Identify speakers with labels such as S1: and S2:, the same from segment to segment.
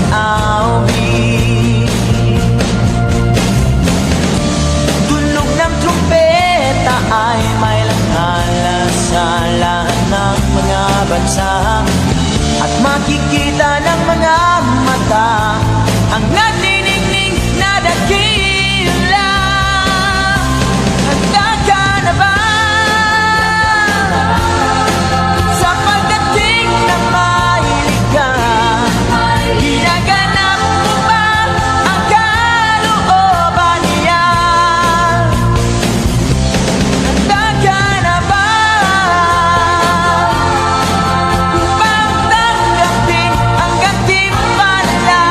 S1: I'll be. Tunog ng trumpeta ay may langala sa lahat ng mga bansa. At makikita ng mga mata ang nagniningning na dakila. Handa ka na ba sa pagdating ng Maynila? Ginaganap mo ba ang kalooban niya? Handa ka na ba upang tanggapin ang gantimpala?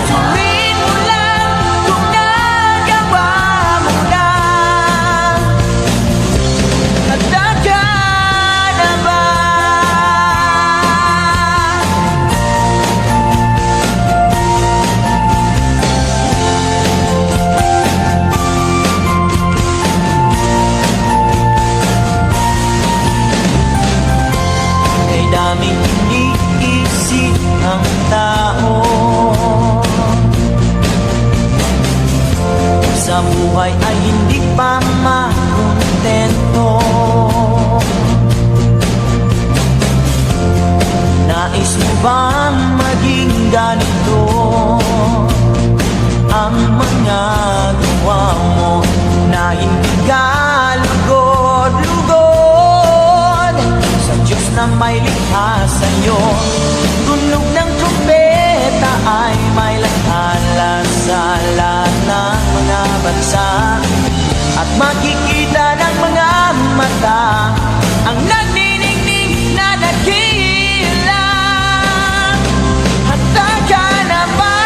S1: Suriin mo lang kung nagawa mo na. Handa ka na ba? Kay daming iniisip ang tao, sa buhay ay hindi pa makontento. Nais mo bang maging ganito ang mga gawa mo, na hindi ka lugod-lugod sa Diyos na may likha sa'yo? Tunog ng trumpeta ay may langala sa lahat ng mga bansa. At makikita ng mga mata ang nagniningning na dakila. Handa ka na ba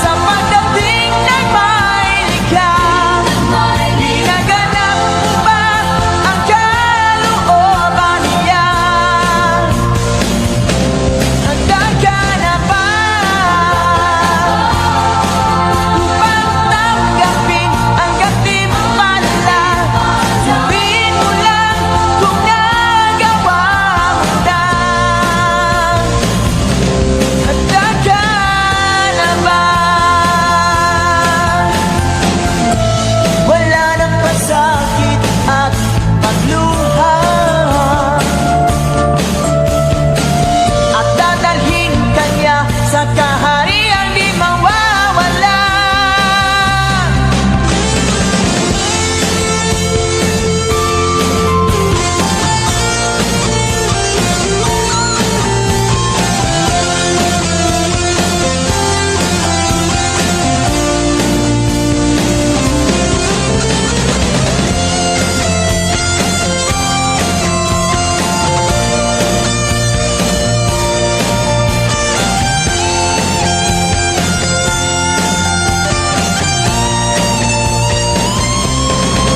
S1: sa pagdating ng Maynila? Ginaganap mo ba ang kalooban niya? Handa ka na ba upang tanggapin ang gantimpala? Sabihin mo lang kung nagawa mo na. Handa ka na ba? Wala nang pasakit at pagluha, at dadalhin ka niya sa kahariang di mawawala.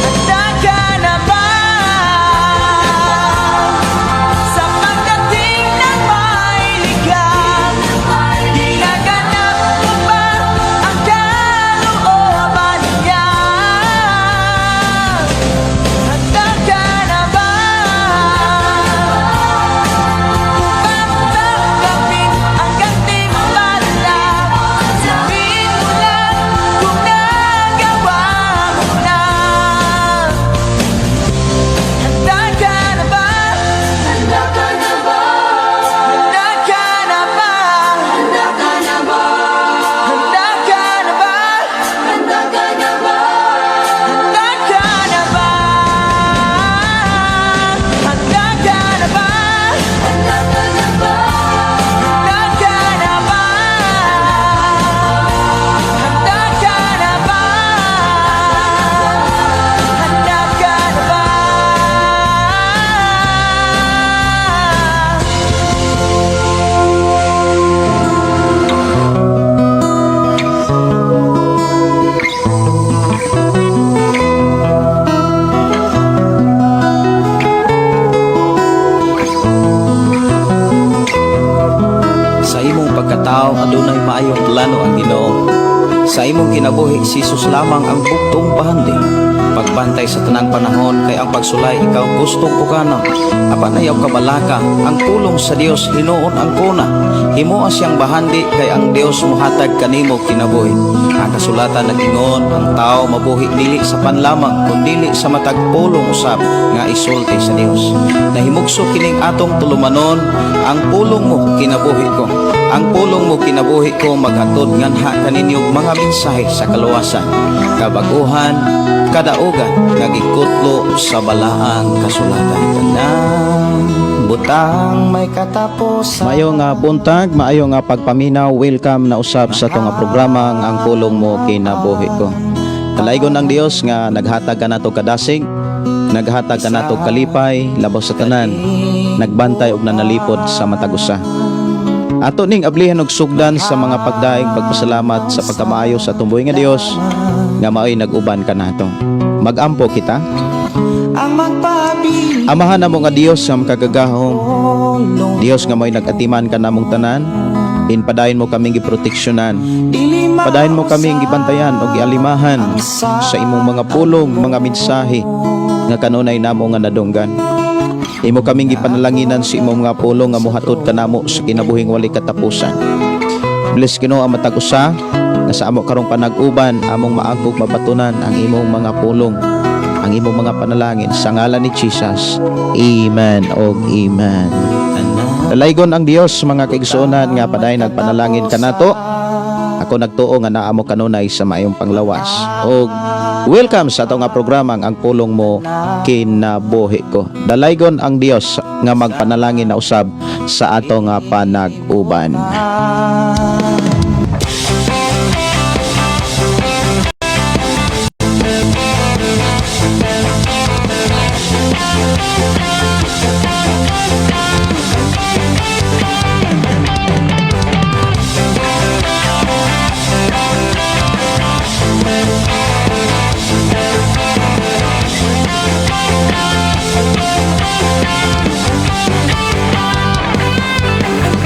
S1: Handa ka na ba sa pagdating ng Maynila? Ginaganap mo ba ang kalooban niya? Handa ka na ba upang tanggapin ang gantimpala? Sabihin mo lang kung nagawa mo na. Handa ka na ba?
S2: Handa ka na ba?
S1: Handa ka na ba?
S2: Handa ka na ba?
S1: Handa ka na ba?
S2: Handa ka na ba?
S1: Handa ka na ba? Handa ka na ba?
S2: Handa ka na ba?
S1: Handa ka na ba? Handa ka na ba? Handa ka na ba?
S3: Sa imong pagkatao adunay maayong plano ang Ginoo. Sa imong kinabuhi, si Jesus lamang ang buktong bahandi. Pagbantay sa tanang panahon kay ang pagsulay ikaw gustong pukana. Apan ayaw kabalaka, ang pulong sa Dios hinuon ang kuna. Himoa siyang bahandi kay ang Dios mohatag kanimo kinabuhi. Ang kasulatan nag-ingon, ang tao mabuhi dili sa panlamang kundili sa matag pulong usab nga isulti sa Dios. Nahimugso kining atong tulumanon, ang pulong mo kinabuhi ko. Ang pulong mo kinabuhi ko maghatod nganha kaninyo mga mensahe sa kaluwasan, kabaguhan, kadaugan nga gikutlo sa balaang kasulatan. Tanang butang may katapusan. Maayo nga buntag, maayo nga pagpaminaw, welcome na usab sa atong nga programa nga Ang Pulong Mo Kinabuhi Ko. Dalaygon ang Dios nga naghatag kanato kadasig, naghatag kanato kalipay, labaw sa tanan, nagbantay og nanalipod sa matag usa. Ato ning ablihan og sugdan sa mga pagdaig, pagpasalamat sa pagkamaayo sa atong buhi nga Dios nga maoy nag-uban kanato. Magampo kita.
S1: Ang magpabili
S3: Amahan namo nga Dios nga makagagahom, Dios nga maoy nag-atiman kanamong tanan, padayon mo kaming giproteksyonan.
S1: Dili
S3: Padayon mo kaming gibantayan og gialimahan sa imong mga pulong, mga mensahe nga kanunay namo nga nadunggan. Imo kaming gipanalanginan sa imong mga pulong nga mohatod kanamo sa kinabuhing wali katapusan. Bless Ginoo ang matag usa nga sa amo karong panag-uban among maagog mabatunan ang imong mga pulong, ang imong mga panalangin sa ngalan ni Jesus. Amen og amen. Dalaygon ang Dios, mga kaigsuonan, nga padayon nagpanalangin kanato. Ako nagtuo nga naa mo kanunay sa maayong panglawas. Og welcome sa ato nga programa Ang Pulong Mo Kinabuhi Ko. Dalaygon ang Dios nga magpanalangin na usab sa ato nga panag-uban.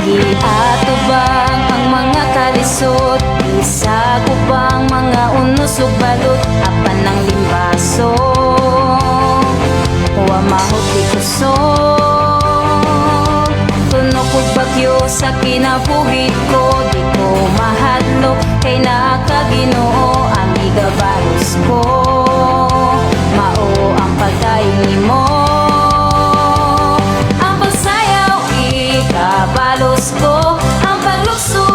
S2: Giatubang ang mga kalisod, Isagubang mga unos ug balot, apan ang limbaso wa mahot di kusog. Tunok og bagyo sa kinabuhi ko, di ko mahadlok kay naa ka, Ginoo, ang igabalos ko. Mao ang pagdayon nimo, ang pagsayaw, ikabalos ko, ang paglukso,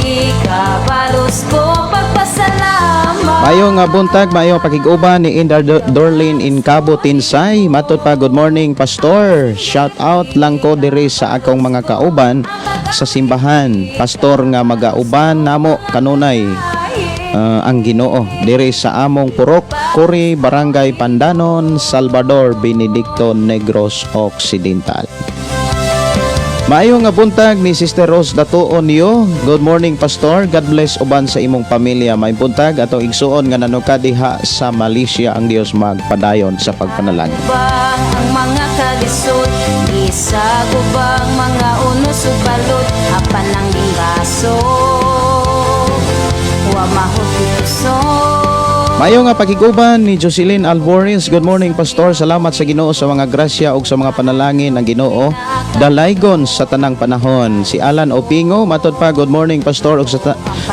S2: ikabalos ko, pagpasalamat.
S3: Mayo nga buntag, mayo pakig-uban ni Indar Dorlin in Cabo Tinsay. Matod pa, good morning, Pastor. Shout out lang ko diri sa akong mga kauban sa simbahan. Pastor nga magauban namo kanunay ang Ginoo diri sa among Purok Kuri, Barangay Pandanon, Salvador Benedicto, Negros Occidental. Maayo nga buntag ni Sister Rose Datuon niyo. Good morning, Pastor. God bless uban sa imong pamilya. May buntag atong igsuon nga nanuka diha sa Malaysia, ang Dios magpadayon sa pagpanalangin.
S2: Bang ang mga kalisod, Isagubang mga unos ug balot, apan ang limbaso wa mahot di kusog.
S3: Maayo nga pakiguban ni Jocelyn Alvarez. Good morning, Pastor. Salamat sa Ginoo sa mga grasya ug sa mga panalangin ng Ginoo. Dalaygon sa tanang panahon. Si Alan Opingo, matod pa, good morning, Pastor, ug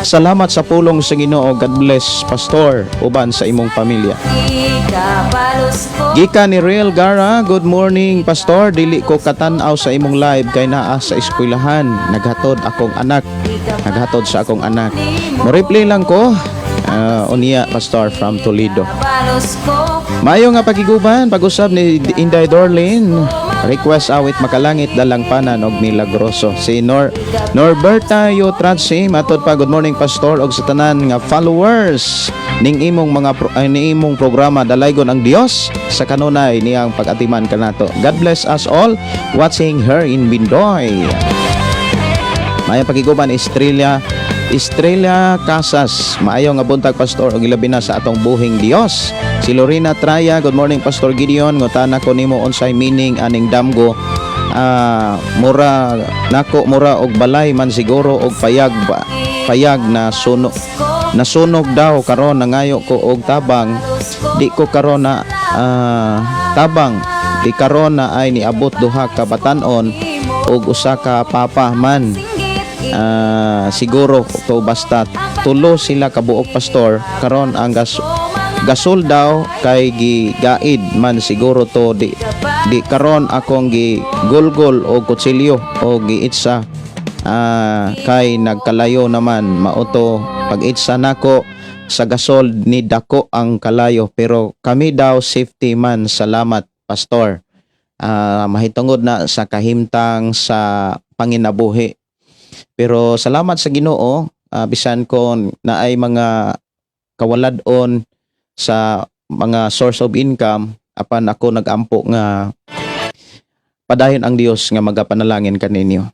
S3: salamat sa pulong sa Ginoo. God bless, Pastor, uban sa imong pamilya.
S2: Ikabalos ko.
S3: Gika ni Real Gara, good morning, Pastor. Dili ko katanaw sa imong live kay naa sa eskwelahan. Naghatod akong anak. Naghatod sa akong anak. Mo-reply lang ko. Unya, Pastor, from Toledo.
S2: Ikabalos ko.
S3: Maayo nga pagiguban, pag-usab ni Inday Dorlin. Request awit Makalangit Dalang Panan og Milagroso. Si Norberta Yotratsi, matod pa, good morning, Pastor, og sa tanan nga followers ning imong mga pro, ay, ning imong programa. Dalaygon ang Dios sa kanunay niyang pag-atiman kanato. God bless us all watching her in Bindoy. Maayo pagiguban Estrella Estrella Casas. Maayo nga buntag, Pastor, ug ilabi na sa atong buhing Dios. Si Lorena Traya, good morning, Pastor Gideon. Ngutana ko nimo unsay meaning aning damgo. Ah, mura nako mura og balay man siguro og payag ba, payag na sunog, nasunog daw. Karon nangayo ko og tabang. Di ko karon na tabang di karon na ay niabot duha ka batanon ug usa ka papa man. Siguro to basta tulo sila kabuok, Pastor. Karon ang gasol daw kay gigaid man siguro to. Di karon akong gigulgol og kutsilyo o giitsa kay nagkalayo naman mao to. Pag-itsa nako sa gasol, ni dako ang kalayo, pero kami daw safety man. Salamat, Pastor. Mahitungod na sa kahimtang sa panginabuhi, pero salamat sa Ginoo, bisan kon naay mga kawalad-on sa mga source of income, apan ako nagampo nga padayon ang Dios nga magapanalangin kaninyo.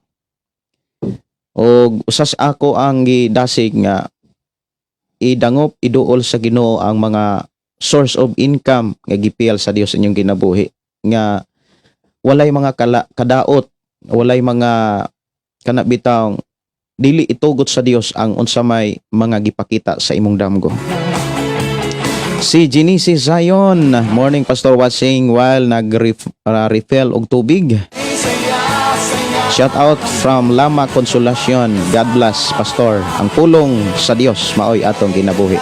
S3: Og usas ako ang gidasig nga idangop, iduol sa Ginoo ang mga source of income nga gipiyal sa Dios inyong kinabuhi, nga walay mga kadaot, walay mga kana bitawng dili itugot sa Dios ang unsa may mga gipakita sa imong damgo. Si Genesis Zion, "Morning, Pastor, watching while nag-refill og tubig. Shout out from Lama Consolacion. God bless, Pastor. Ang pulong sa Dios maoy atong kinabuhi."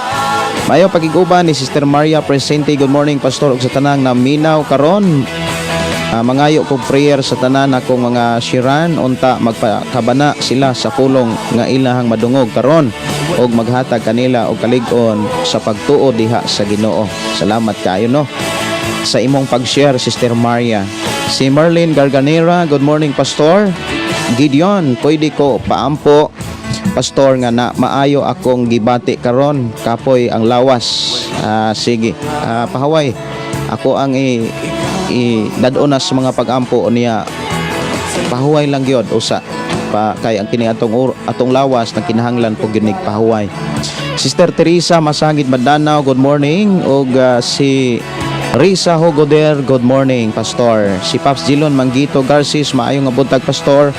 S3: Mayo pagiguban ni Sister Maria Presente. "Good morning, Pastor, ug sa tanang naminaw karon. Mangayo kog prayer sa tanan akong mga shiran unta magpakabana sila sa pulong nga ilahang madungog karon ug maghatag kanila og kalig-on sa pagtuo diha sa Ginoo." Salamat kaayo, no, sa imong pag-share, Sister Maria. Si Merlin Garganera, "Good morning, Pastor Gideon, pwede ko paampo, Pastor, nga na maayo akong gibati karon, kapoy ang lawas." Sige. Pahaway. Ako ang i, i dad-on na sa mga pag-ampo niya. Pahuway lang gyud usa pa kay ang kini atong lawas na kinahanglan po gyud nig pahuway. Sister Teresa Masangit Madanao, good morning. Ug si Risa Hogoder, "Good morning, Pastor." Si Paps Gilon Manggito Garcis, "Maayo nga buntag, Pastor.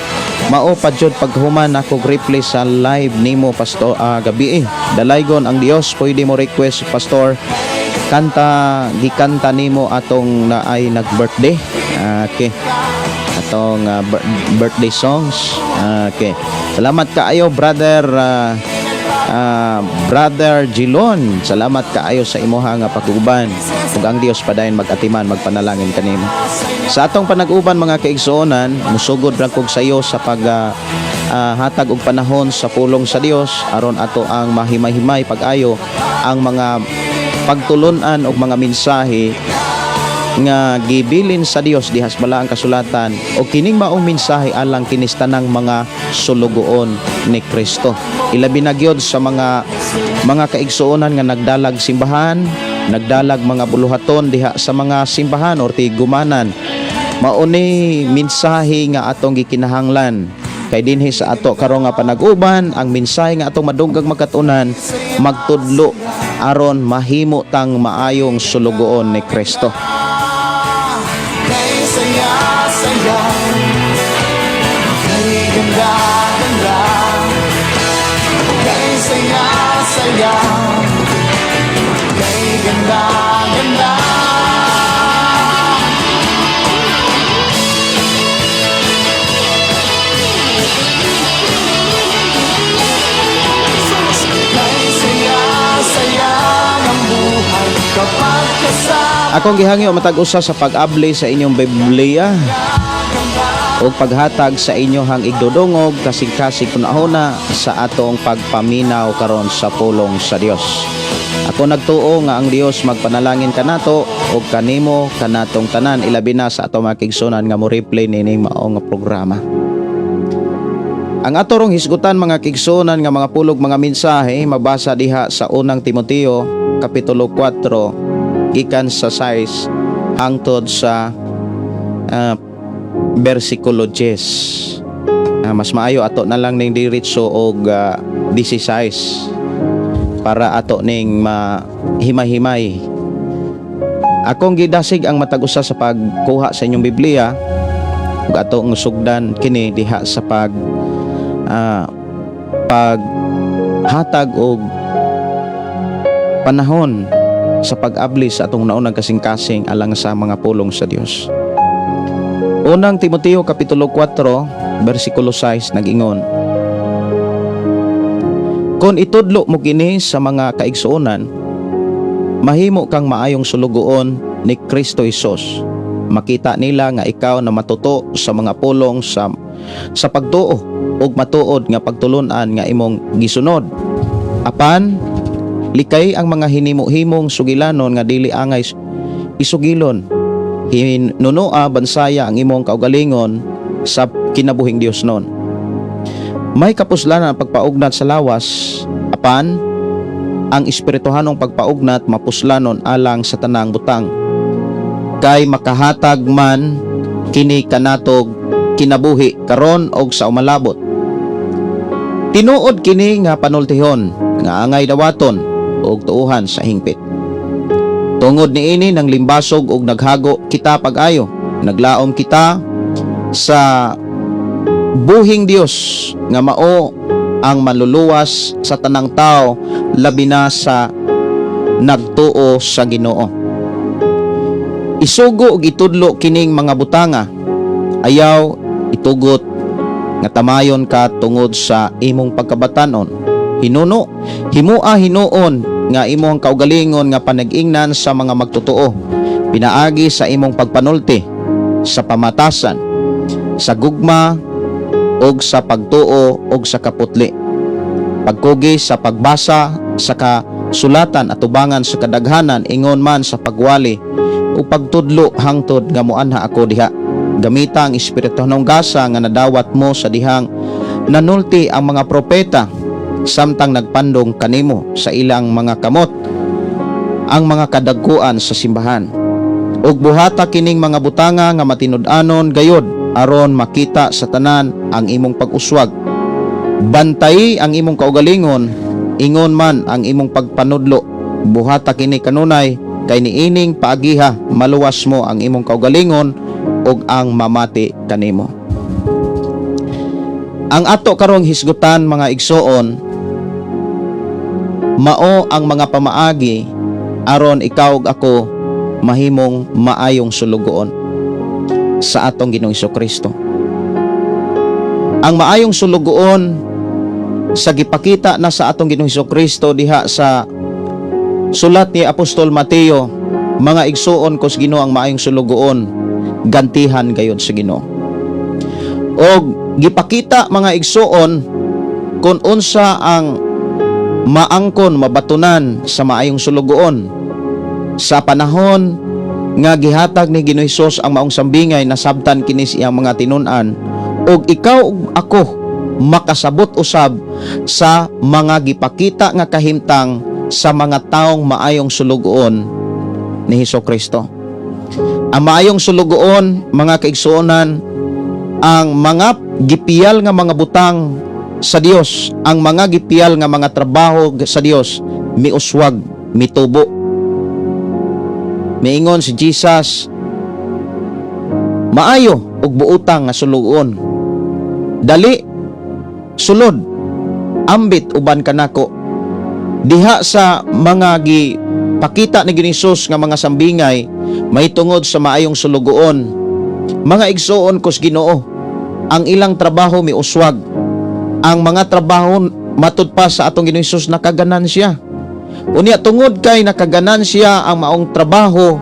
S3: Mao pa jud paghuman ako replay sa live nimo, Pastor, gabi eh. Dalaygon ang Dios. Pwede mo request, Pastor, kanta gikanta nimo atong naay nag-birthday." Okay. Atong birthday songs. Okay. Salamat kaayo, brother Gilon. Salamat kaayo sa imuha nga pag-uban. Ug ang Dios padayon mag-atiman, magpanalangin kanimo. Sa atong panag-uban, mga kaigsuonan, musugod ra kog sayo sa pag hatag og panahon sa pulong sa Dios aron ato ang mahimay-himay pag-ayo ang mga pagtulunan og mga mensahe nga gibilin sa Dios diha sa balaang kasulatan, o kining maong mensahe alang kinis tanang mga sulugoon ni Kristo, ilabi na gyud sa mga kaigsuonan nga nagdalag simbahan, nagdalag mga buluhaton diha sa mga simbahan or tigumanan. Mao ni mensahe nga atong gikinahanglan kay dinhi sa ato karon nga panag-uban, ang mensahe nga atong madungag makatunan magtudlo aron mahimo tang maayong sulugoon ni Kristo.
S1: Kay saya saya, kay ganda ganda, kay saya saya, kay ganda ganda. Kay saya saya ng buhay kapag kasama.
S3: Akong gihangyo matag usa sa pag-abli sa inyong Biblia o paghatag sa inyohang igdudungog, kasing-kasing kunahuna sa atong pagpaminaw karon sa pulong sa Dios. Ako nagtuo nga ang Dios magpanalangin kanato ug kanimo, kanatong tanan, ilabi na sa atong mga kaigsuonan nga mo replay nining mao nga programa. Ang ato rong hisgutan, mga kaigsuonan, nga mga pulog, mga mensahe, mabasa diha sa Unang Timoteo kapitulo 4 gikan sa 6 hangtod sa bersikulo 10. Mas maayo ato na lang ning diretso og 16 para ato ning mahimay-himay. Akong gidasig ang matag usa sa pagkuha sa inyong Biblia ug atong sugdan kini diha sa paghatag og panahon sa pulong sa Dios. Sa pag-abli sa atong naunang kasing-kasing alang sa mga pulong sa Dios. Unang Timoteo kapitulo 4 bersikulo 6 nag-ingon, "Kon itudlo mo kini sa mga kaigsuonan, mahimo kang maayong sulugoon ni Kristo Hesus. Makita nila nga ikaw na matuto sa mga pulong sa pagtuo ug matuod nga pagtulunan nga imong gisunod. Apan likay ang mga hinimo-himong sugilanon nga dili angay isugilon. Hinunoa bansaya ang imong kaugalingon sa kinabuhing Dios non. May kapuslanan ang pagpaugnat sa lawas, apan ang espirituhanong pagpaugnat mapuslanon alang sa tanang butang. Kay makahatag man kini kanatog kinabuhi karon og sa umalabot. Tinuod kini nga panultihon nga angay dawaton og tuohan sa hingpit. Tungod niini nang limbasog og naghago kita pag-ayo. Naglaom kita sa buhing Dios nga mao ang manluluwas sa tanang tao, labi na sa nagtuo sa Ginoo. Isugo ug itudlo kining mga butanga. Ayaw itugot nga tamayon ka tungod sa imong pagkabatanon. Hinuno, himua hinuon nga imong kaugalingon nga panag-ingnan sa mga magtotoo pinaagi sa imong pagpanulti, sa pamatasan, sa gugma ug sa pagtuo ug sa kaputli. Pagkugi sa pagbasa sa kasulatan atubangan sa kadaghanan, ingon man sa pagwali ug pagtudlo, hangtod nga moanha ako diha. Gamita ang espirituhanong gasa nga nadawat mo sa dihang nanulti ang mga propeta samtang nagpandong kanimo sa ilang mga kamot ang mga kadagkuan sa simbahan. Ug buhata kining mga butanga nga matinud-anon gayod aron makita sa tanan ang imong pag-uswag. Bantayi ang imong kaugalingon, ingon man ang imong pagpanudlo. Buhata kini kanunay, kay niining paagiha maluwas mo ang imong kaugalingon ug ang mamati kanimo." Ang ato karong hisgutan, mga igsoon, mao ang mga pamaagi aron ikaw ug ako mahimong maayong sulugoon sa atong Ginoong Kristo. Ang maayong sulugoon sa gipakita na sa atong Ginoong Kristo diha sa sulat ni Apostol Mateo, mga igsuon ko sa Ginoo, ang maayong sulugoon gantihan gayod sa Ginoo. Og gipakita, mga igsuon, kung unsa ang maangkon, mabatunan sa maayong sulugoon sa panahon nga gihatag ni Ginoo Hesus ang maong sambingay. Nasabtan kini sa iyang mga tinun-an ug ikaw ug ako makasabot usab sa mga gipakita nga kahimtang sa mga taong maayong sulugoon ni Hesus Kristo. Ang maayong sulugoon, mga kaigsuonan, ang mga gipiyal nga mga butang sa Dios, ang mga gipiyal nga mga trabaho sa Dios, miuswag, mitubo. Miingon si Jesus, "Maayo ug buutang nga sulugoon. Dali, sulod, ambit uban kanako." Diha sa mga gipakita ni Ginoong Hesus nga mga sambingay may tungod sa maayong sulugoon, mga igsuon ko sa Ginoo, ang ilang trabaho miuswag. Ang mga trabaho, matud pa sa atong Ginoong Hesus, nakaganansya. Unya tungod kay nakaganansya ang maong trabaho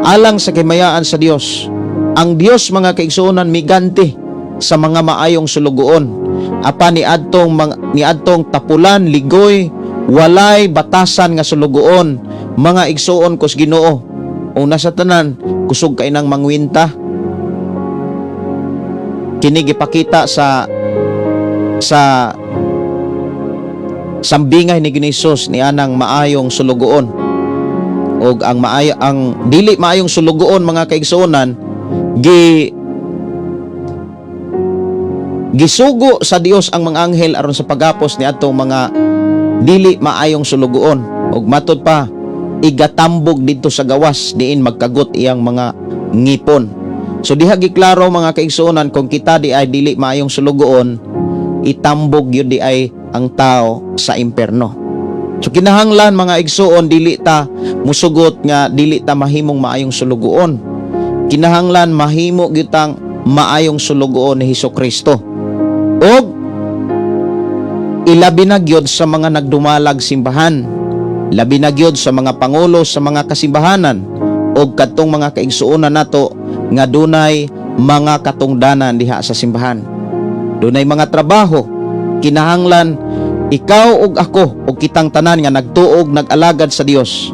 S3: alang sa kimayaan sa Dios, ang Dios, mga kaigsuonan, miganti sa mga maayong sulugoon. Apan niadtong tapulan, ligoy, walay batasan nga sulugoon, mga igsuon ko sa Ginoo, una sa tanan, kusog kay nang mangwinta. Kini gipakita sa sambingay ni Ginoong Hesus ni anang maayong sulugoon. Og ang maayo, ang dili maayong sulugoon, mga kaigsuonan, gisugo sa Dios ang mga anghel aron sa pagapos ni atong mga dili maayong sulugoon, ug matud pa igatambog didto sa gawas diin magkagot iyang mga ngipon. So diha giklaro, mga kaigsuonan, kung kita di ay dili maayong sulugoon, itambog yun di ay ang tao sa imperno. So kinahanglan, mga igsuon, dili ta musugot nga dili ta mahimong maayong sulugoon. Kinahanglan mahimo gyud tang maayong sulugoon ni Hesus Kristo. Og ilabi na gyud sa mga nagdumalag simbahan, labi na gyud sa mga pangulo sa mga kasimbahanan og kadtong mga kaigsuonan nato nga dunay mga katungdanan diha sa simbahan. Dunay mga trabaho, kinahanglan ikaw ug ako ug kitang tanan nga nagtuog, nag-alagad sa Dios,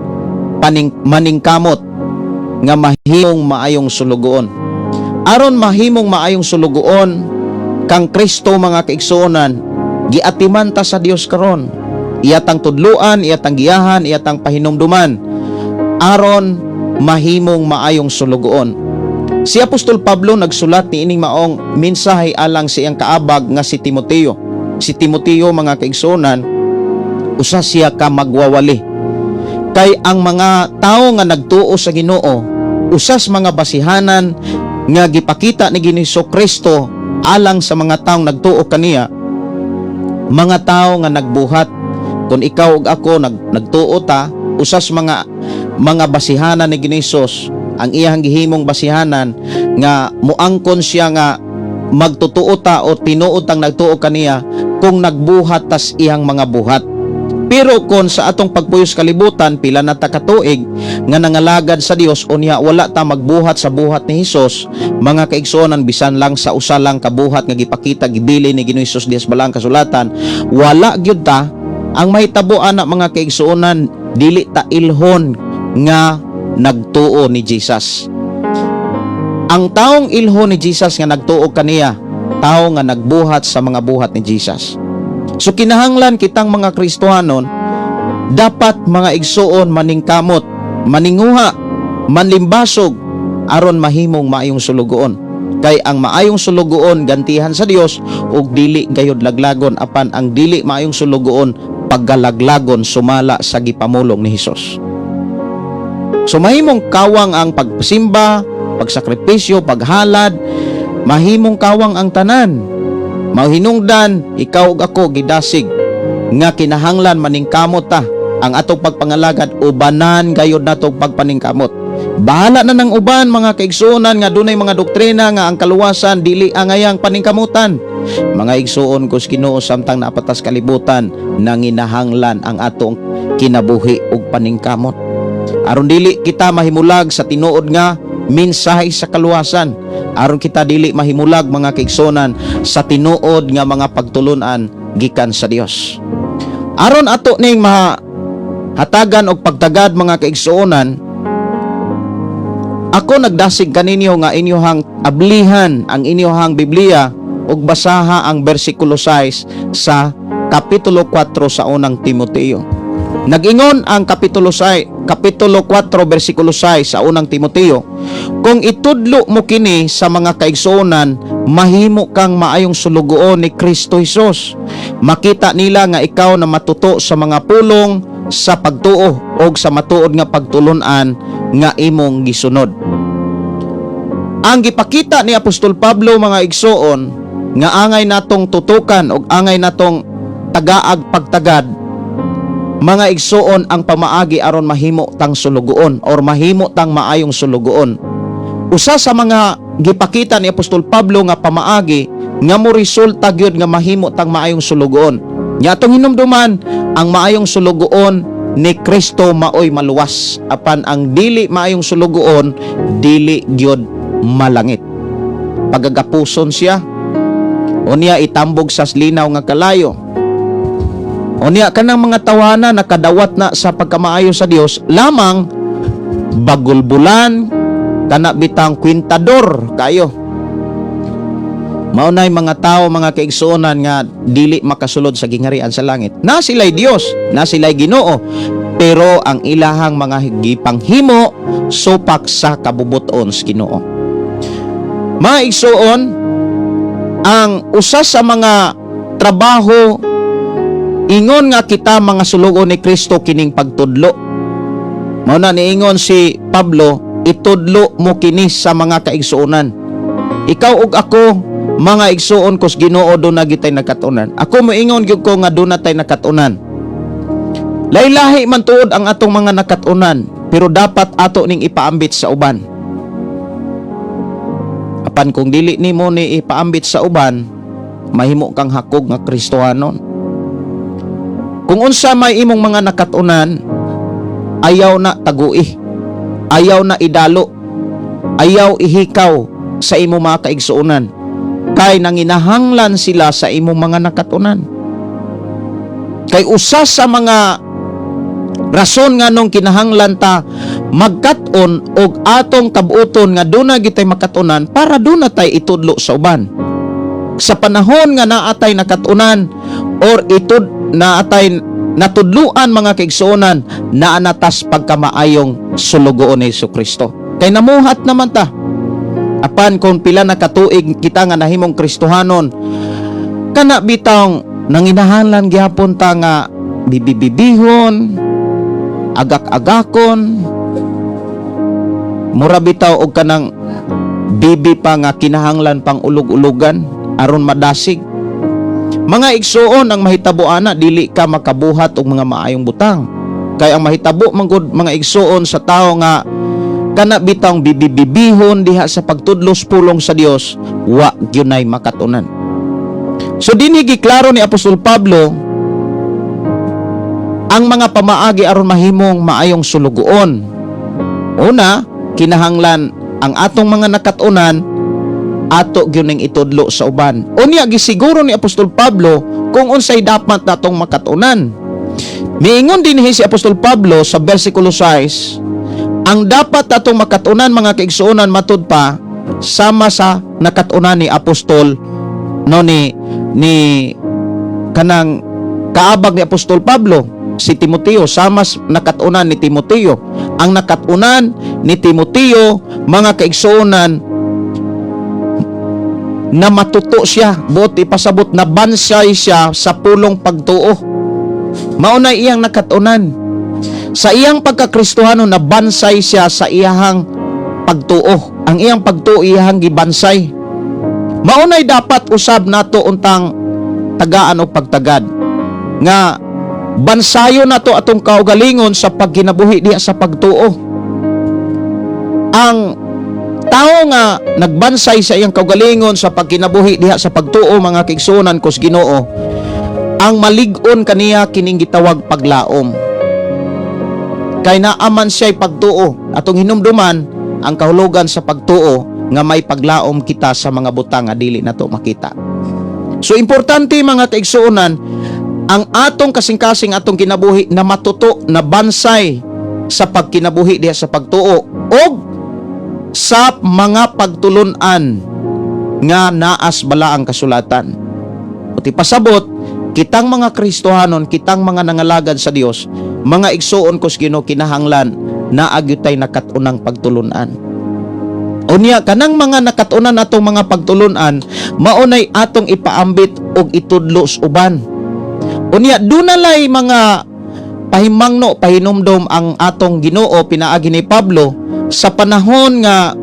S3: paning maningkamot nga mahimong maayong sulugoon. Aron mahimong maayong sulugoon kang Kristo, mga kaigsuonan, giatiman ta sa Dios karon. Iyatang tudluan, iyatang giyahan, iyatang pahinumduman aron mahimong maayong sulugoon. Si Apostol Pablo nagsulat ni ining maong mensahe alang sa iyang kaabag nga si Timoteo. Si Timoteo, mga kaigsuonan, usa siya ka magwawali. Kay ang mga tawo nga nagtuo sa Ginoo, usas mga basihanan nga gipakita ni Ginoo Kristo alang sa mga taong nagtuo kaniya, mga tao nga nagbuhat. Kung ikaw ug ako nagtuo ta, usas mga basihanan ni Ginoo Hesus, ang iyang gihimong basihanan nga muangkon siya nga magtutuo ta o tinuod tang nagtuo kaniya kung nagbuhat tas iyang mga buhat. Pero kon sa atong pagpuyos kalibutan, pila na ta katuig nga nangalagad sa Dios, unya wala ta magbuhat sa buhat ni Hesus, mga kaigsuonan, bisan lang sa usa lang kabuhat nga gipakita, gibili ni Ginoo Hesus diha sa Balaang Kasulatan, wala gyud ta. Ang mahitabo ana, mga kaigsuonan, dili ta ilhon nga nagtuo ni Jesus. Ang taong ilhon ni Jesus nga nagtuo kaniya, tao nga nagbuhat sa mga buhat ni Jesus. So kinahanglan kitang mga Kristohanon dapat, mga igsuon, maningkamot, maninguha, manlimbasog aron mahimong maayong sulugoon. Kay ang maayong sulugoon gantihan sa Dios ug dili gayud laglagon, apan ang dili maayong sulugoon paggalaglagon sumala sa gipamulong ni Hesus. So mahimong kawang ang pagsimba, pagsakripisyo, paghalad, mahimong kawang ang tanan. Mahinungdan, ikaw ug ako gidasig nga kinahanglan maningkamot ta ang atong pagpangalagad, ubanan gayud natong pagpaningkamot. Bahala na ng uban, mga kaigsuonan, nga dunay mga doktrina nga ang kaluwasan dili angayang paningkamutan. Mga igsuon ko sa Ginoo, samtang naa pa tas kalibutan, nanginahanglan ang atong kinabuhi ug paningkamot. Aron dili kita mahimulag sa tinuod nga mensahe sa kaluwasan. Aron kita dili mahimulag, mga kaigsuonan, sa tinuod nga mga pagtulunan gikan sa Dios. Aron ato ning mahatagan og pagtagad, mga kaigsuonan, ako nagdasig kaninyo nga inyohang ablihan ang inyohang Biblia ug basaha ang bersikulo 6 sa Kapitulo 4 sa Unang Timoteo. Nag-ingon ang Kapitulo 6, Kapitulo 4 bersikulo 6 sa Unang Timoteo, "Kung itudlo mo kini sa mga kaigsuonan, mahimo kang maayong sulugoon ni Kristo Hesus. Makita nila nga ikaw na matuto sa mga pulong sa pagtuo og sa matuod nga pagtulunan nga imong gisunod." Ang gipakita ni Apostol Pablo, mga igsuon, nga angay natong tutukan og angay natong tagaag pagtagad, mga igsuon, ang pamaagi aron mahimo tang sulugoon or mahimo tang maayong sulugoon. Usa sa mga gipakita ni Apostol Pablo nga pamaagi nga mo resulta gyud nga mahimo tang maayong sulugoon. Nya atong hinumduman, ang maayong sulugoon ni Kristo maoy maluwas, apan ang dili maayong sulugoon dili gyud malangit. Pagagapuson siya. Unya itambog sa linaw nga kalayo. Unya kanang mga tawana nakadawat na sa pagkamaayo sa Dios lamang bagulbulan kana bitang kwintador kayo. Maunay mga tao, mga kaigsuonan, nga dili makasulod sa gingharian sa langit. Na sila'y Dios, na sila'y Ginoo, pero ang ilahang mga gipanghimo supak sa kabubuton sa Ginoo. Mga igsuon, ang usa sa mga trabaho ingon nga kita mga sulugoon ni Kristo kining pagtudlo. Mao na niingon si Pablo, "Itudlo mo kini sa mga kaigsuonan." Ikaw ug ako, mga igsuon kos Ginoo, duna gitay nagkatunan. Ako moingon gyud ko nga duna tay nakatunan. Lahi-lahi man tuod ang atong mga nakatunan, pero dapat ato ning ipaambit sa uban. Apan kung dili nimo ni ipaambit sa uban, mahimo kang hakog nga Kristohanon. Kung unsa may imong mga nakatunan, ayaw na tagui. Ayaw na idalo. Ayaw ihikaw sa imong mga kaigsuonan. Kay nanginahanglan sila sa imong mga nakatunan. Kay usa sa mga rason nganong kinahanglan ta magkat-on og atong kabuoton nga duna gitay makatunan para duna tay itudlo sa uban. Sa panahon nga naatay nakatunan or itud naatay natudluan, mga kaigsuonan, naa na tas pagkamaayong sulugoon ni Hesus Kristo. Kay namuhat naman ta. Apan kung pila na katuig kita nga nahimong Kristohanon, kana bitawng nanginahanglan gihapon ta nga bibibibihon, agak-agakon, mura bitaw og kanang bibi pa nga kinahanglan pang ulog-ulugan aron madasig. Mga igsuon, ang mahitabo ana, dili ka makabuhat og mga maayong butang. Kay ang mahitabo man gud, mga igsuon, sa tawo nga kana bitawng bibibibihon diha sa pagtudlos pulong sa Dios, wa gyunay makatunan. So dinhi giklaro ni Apostol Pablo ang mga pamaagi aron mahimong maayong sulugoon. Una, kinahanglan ang atong mga nakatunan ato gyud ning itudlo sa uban. Unya gisiguro ni Apostol Pablo kung unsay dapat natong makatunan. Miingon dinhi si Apostol Pablo sa versikulo 6, ang dapat natong makatunan, mga kaigsuonan, matud pa sama sa nakatunan ni Apostol, no, ni kanang kaabag ni Apostol Pablo, si Timoteo, sama nakatunan ni Timoteo. Ang nakatunan ni Timoteo, mga kaigsuonan, na matuto siya, buot ipasabot na bansay siya sa pulong pagtuo. Mao na iyang nakatunan. Sa iyang pagkakristohano, na bansay siya sa iyahang pagtuo. Ang iyang pagtuo iyahang gibansay. Mao nay dapat usab nato untang tagaan og pagtagad nga bansayo nato atong kaugalingon sa pagkinabuhi diha sa pagtuo. Ang tao nga nagbansay sa iyang kaugalingon sa pagkinabuhi diha sa pagtuo, mga kaigsuonan kos Ginoo, ang malig-on kaniya kining gitawag paglaom. Kay naaman siya'y pagtuo. Atong hinumduman ang kahulugan sa pagtuo nga may paglaom kita sa mga butang nga dili nato makita. So importante, mga kaigsuonan, ang atong kasing-kasing, atong kinabuhi na matuto, na bansay sa pagkinabuhi diha sa pagtuo og sa mga pagtulunan nga naas balaang kasulatan. Uti pasabot, kitang mga Kristohanon, kitang mga nangalagad sa Dios, mga igsuon kos Ginoo, kinahanglan naa gyud tay nakat-unang pagtulunan. Unya kanang mga nakatunan atong mga pagtulunan, maunay atong ipaambit og itudlo sa uban. Unya dunalay mga pahimangno, pahinumdom ang atong Ginoo pinaagi ni Pablo sa panahon nga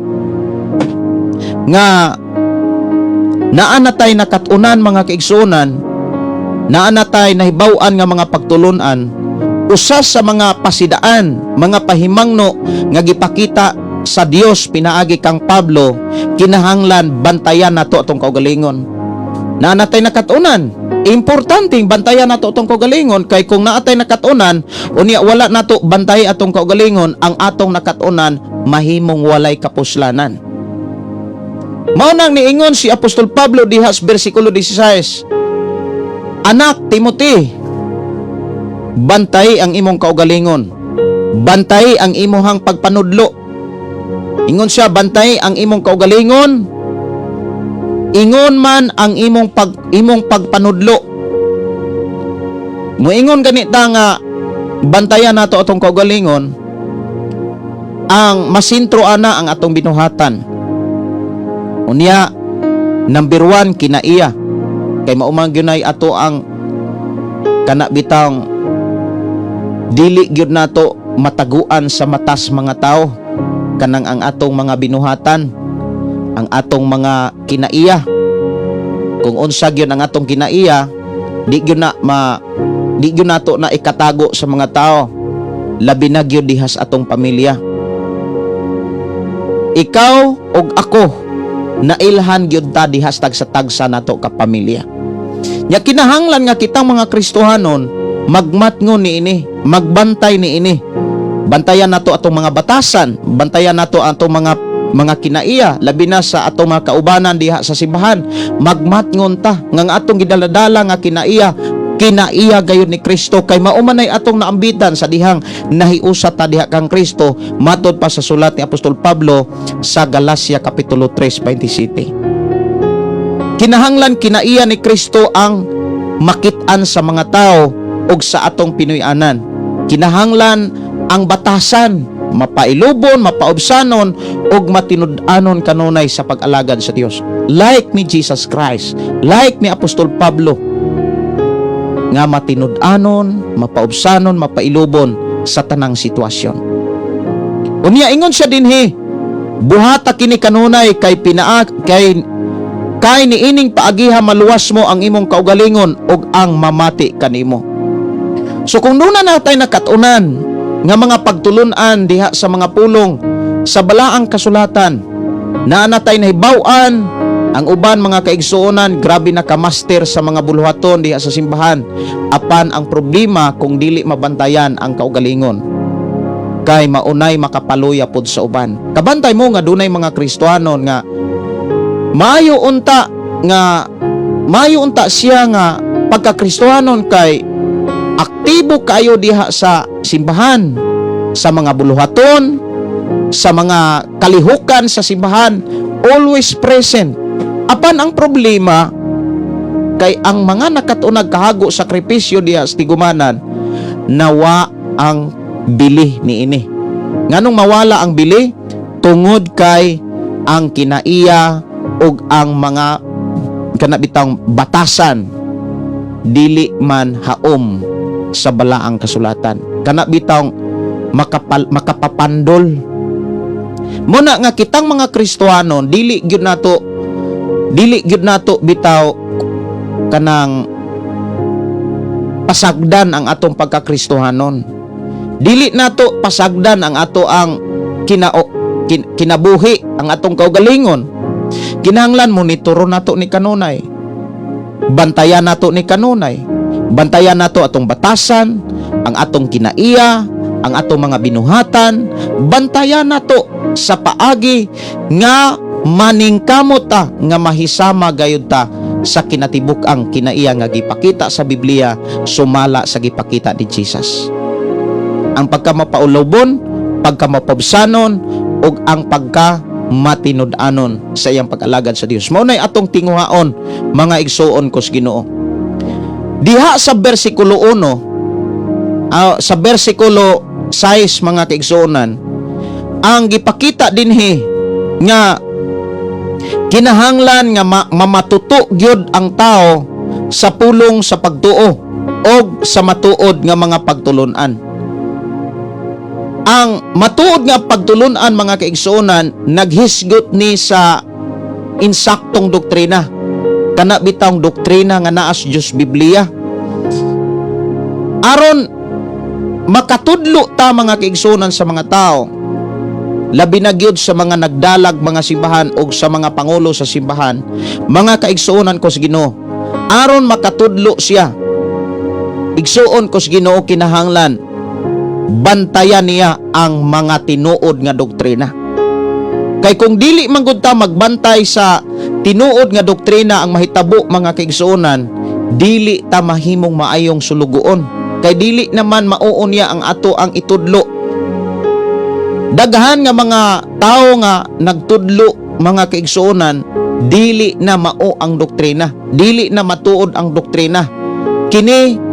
S3: naa na tay nakatunan, mga kaigsuonan, naa na tay nahibaw-an nga mga pagtulunan. Usa sa mga pasidaan, mga pahimangno nga gipakita sa Dios pinaagi kang Pablo, kinahanglan bantayan nato atong kaugalingon. Naa na tay nakatunan. Importante bantayan nato atong kaugalingon, kay kung naa tay nakatunan unya wala nato bantay atong kaugalingon, ang atong nakatunan mahimong walay kapuslanan. Mao nang niingon si Apostol Pablo diha sa bersikulo 16, "Anak Timothy, bantay ang imong kaugalingon. Bantay ang imuhang pagpanudlo." Ingon siya, "Bantay ang imong kaugalingon. Ingon man ang imong pagpanudlo." Muingon ganita nga bantayan nato atong kaugalingon, ang masintro ana ang atong binuhatan. Unya, number 1, kinaiya. Kay mao man gyud ato ang kana bitang dili gyud nato mataguan sa matas mga tao, kanang ang atong mga binuhatan, ang atong mga kinaiya. Kung unsa gyud ang atong kinaiya, di gyud na ma Di gyud nato na ikatago sa mga tao, labi na gyud diha sa atong pamilya. Ikaw ug ako, nailhan gyud ta diha sa tagsa-tagsa nato ka pamilya. Nya kinahanglan nga kitang mga Kristohanon magmatngon niini, magbantay niini. Bantayan nato atong mga batasan, bantayan nato atong mga kinaiya, labi na sa atong mga kaubanan diha sa simbahan. Magmatngon ta nga ang atong gidaladala nga kinaiya, kinaiya gayud ni Kristo, kay mao man ay atong naambitan sa dihang nahiusa ta diha kang Kristo, matod pa sa sulat ni Apostol Pablo sa Galacia kapitulo 3:27. Kinahanglan kinaiya ni Kristo ang makit-an sa mga tao ug sa atong Pinoy-anan. Kinahanglan ang batasan mapailubon, mapaubsanon ug matinud-anon kanunay sa pag-alagad sa Dios. Like ni Jesus Christ, like ni Apostol Pablo nga matinud-anon, mapaubsanon, mapailubon sa tanang sitwasyon. Unya ingon siya dinhi, buhata kini kanunay kay pinaa kay kay niining paagiha maluwas mo ang imong kaugalingon ug ang mamati kanimo. So kung duna natay nakat-unan nga mga pagtulunan diha sa mga pulong sa balaang kasulatan, naa natay nahibaw-an, ang uban, mga kaigsuonan, grabe na ka-master sa mga buluhaton diha sa simbahan. Apan ang problema kung dili mabantayan ang kaugalingon, kay maunay makapaluya pod sa uban. Kabantay mo nga dunay mga Kristohanon nga maayo unta siya nga pagka-Kristohanon kay aktibo kayo diha sa simbahan, sa mga buluhaton, sa mga kalihukan sa simbahan, always present. Apan ang problema kay ang mga nakat-on nagkahago sakripisyo diha sa tigumanan, nawa ang bili niini. Nganong mawala ang bili? Tungod kay ang kinaiya ug ang mga kana bitang batasan dili man haom sa balaang kasulatan. Kana bitang makapapandol. Muna nga kitang mga Kristohanon, dili gyud nato bitaw kanang pasagdan ang atong pagkakristohanon. Dili nato pasagdan ang ato ang kinabuhi, ang atong kaugalingon. Kinahanglan monitoro nato ni kanunay. Bantayan nato ni kanunay. Bantayan nato atong batasan, ang atong kinaiya, ang atong mga binuhatan. Bantayan nato sa paagi nga maningkamot ta nga mahisama gayud ta sa kinatibuk-ang kinaiya nga gipakita sa Biblia sumala sa gipakita ni Jesus. Ang pagkamapaulobon, pagkamapabsanon, ug ang pagka matinud-anon sa iyang pag-alagad sa Dios. Mao nay atong tinguhaon, mga igsuon ko sa Ginoo. Diha sa bersikulo 1, sa bersikulo 6, mga kaigsuonan, ang gipakita dinhi nga kinahanglan nga mamatuto gyud ang tao sa pulong sa pagtuo og sa matuod nga mga pagtulunan. Ang matuod nga pagtulunan, mga kaigsuonan, naghisgot ni sa insaktong doktrina. Kana bitawng doktrina nga naa sa Diyos Biblia. Aron makatudlo ta, mga kaigsuonan, sa mga tao, labi na gyud sa mga nagdalag mga simbahan o sa mga pangulo sa simbahan, mga kaigsuonan ko sa Ginoo, aron makatudlo siya, igsuon ko sa Ginoo, kinahanglan bantayan niya ang mga tinuod nga doktrina. Kay kung dili man gud ta magbantay sa tinuod nga doktrina, ang mahitabo, mga kaigsuonan, dili ta mahimong maayong sulugoon. Kay dili naman mauon niya ang ato ang itudlo. Daghan nga mga tao nga nagtudlo, mga kaigsuonan, dili na mao ang doktrina, dili na matuod ang doktrina. Kini,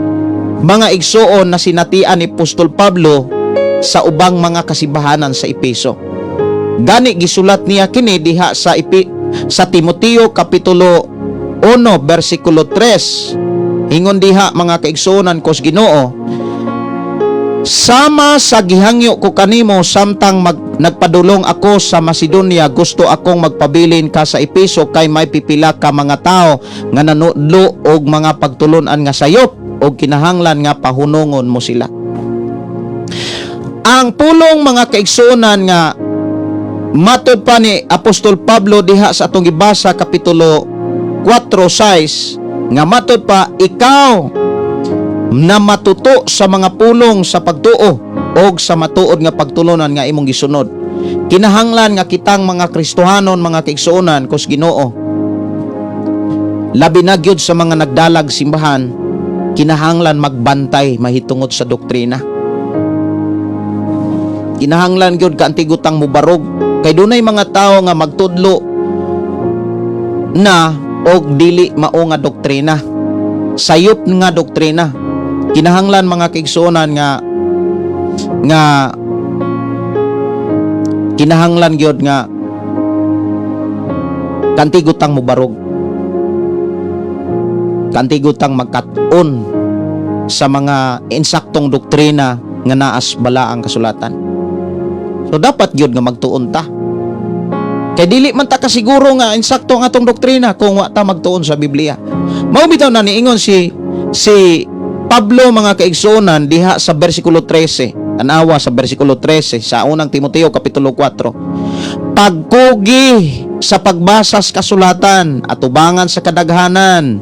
S3: mga igsuon, na sinatian ni Apostol Pablo sa ubang mga kasimbahanan sa Epeso. Gani gisulat niya kini diha sa Timoteo kapitulo 1 bersikulo 3. Ingon diha, mga kaigsuonan ko sa Ginoo, "Sama sa gihangyo ko kanimo samtang nagpadulong ako sa Macedonia, gusto akong magpabilin ka sa Epeso kay may pipila ka mga tao nga nanudlo og mga pagtulunan nga sayop." O kinahanglan nga pahunungon mo sila. Ang pulong, mga kaigsuonan, nga matod pa ni Apostol Pablo diha sa atong gibasa, kapitulo 4:6, nga matod pa, ikaw na matuto sa mga pulong sa pagtuo og sa matuod nga pagtulunan nga imong gisunod. Kinahanglan nga kitang mga Kristohanon, mga kaigsuonan kus Ginoo, labi na gyud sa mga nagdalag simbahan, kinahanglan magbantay mahitungod sa doktrina. Kinahanglan gyud kaantigutang mubarog kay dunay mga tawo nga magtudlo na og dili mao nga doktrina, sayop nga doktrina. Kinahanglan, mga kaigsuonan, nga kinahanglan gyud nga kantigutang mubarog, kantigutang magkat-on sa mga insaktong doktrina nga naas balaang kasulatan. So dapat gyud nga magtuon ta. Kay dili man ta kasiguro nga insakto ang atong doktrina kung wa ta magtuon sa Biblia. Mao bitaw na niingon si Pablo, mga kaigsuonan, diha sa bersikulo 13. Tanawa sa bersikulo 13 sa Unang Timoteo kapitulo 4. Pagkugi sa pagbasa sa kasulatan atubangan sa kadaghanan,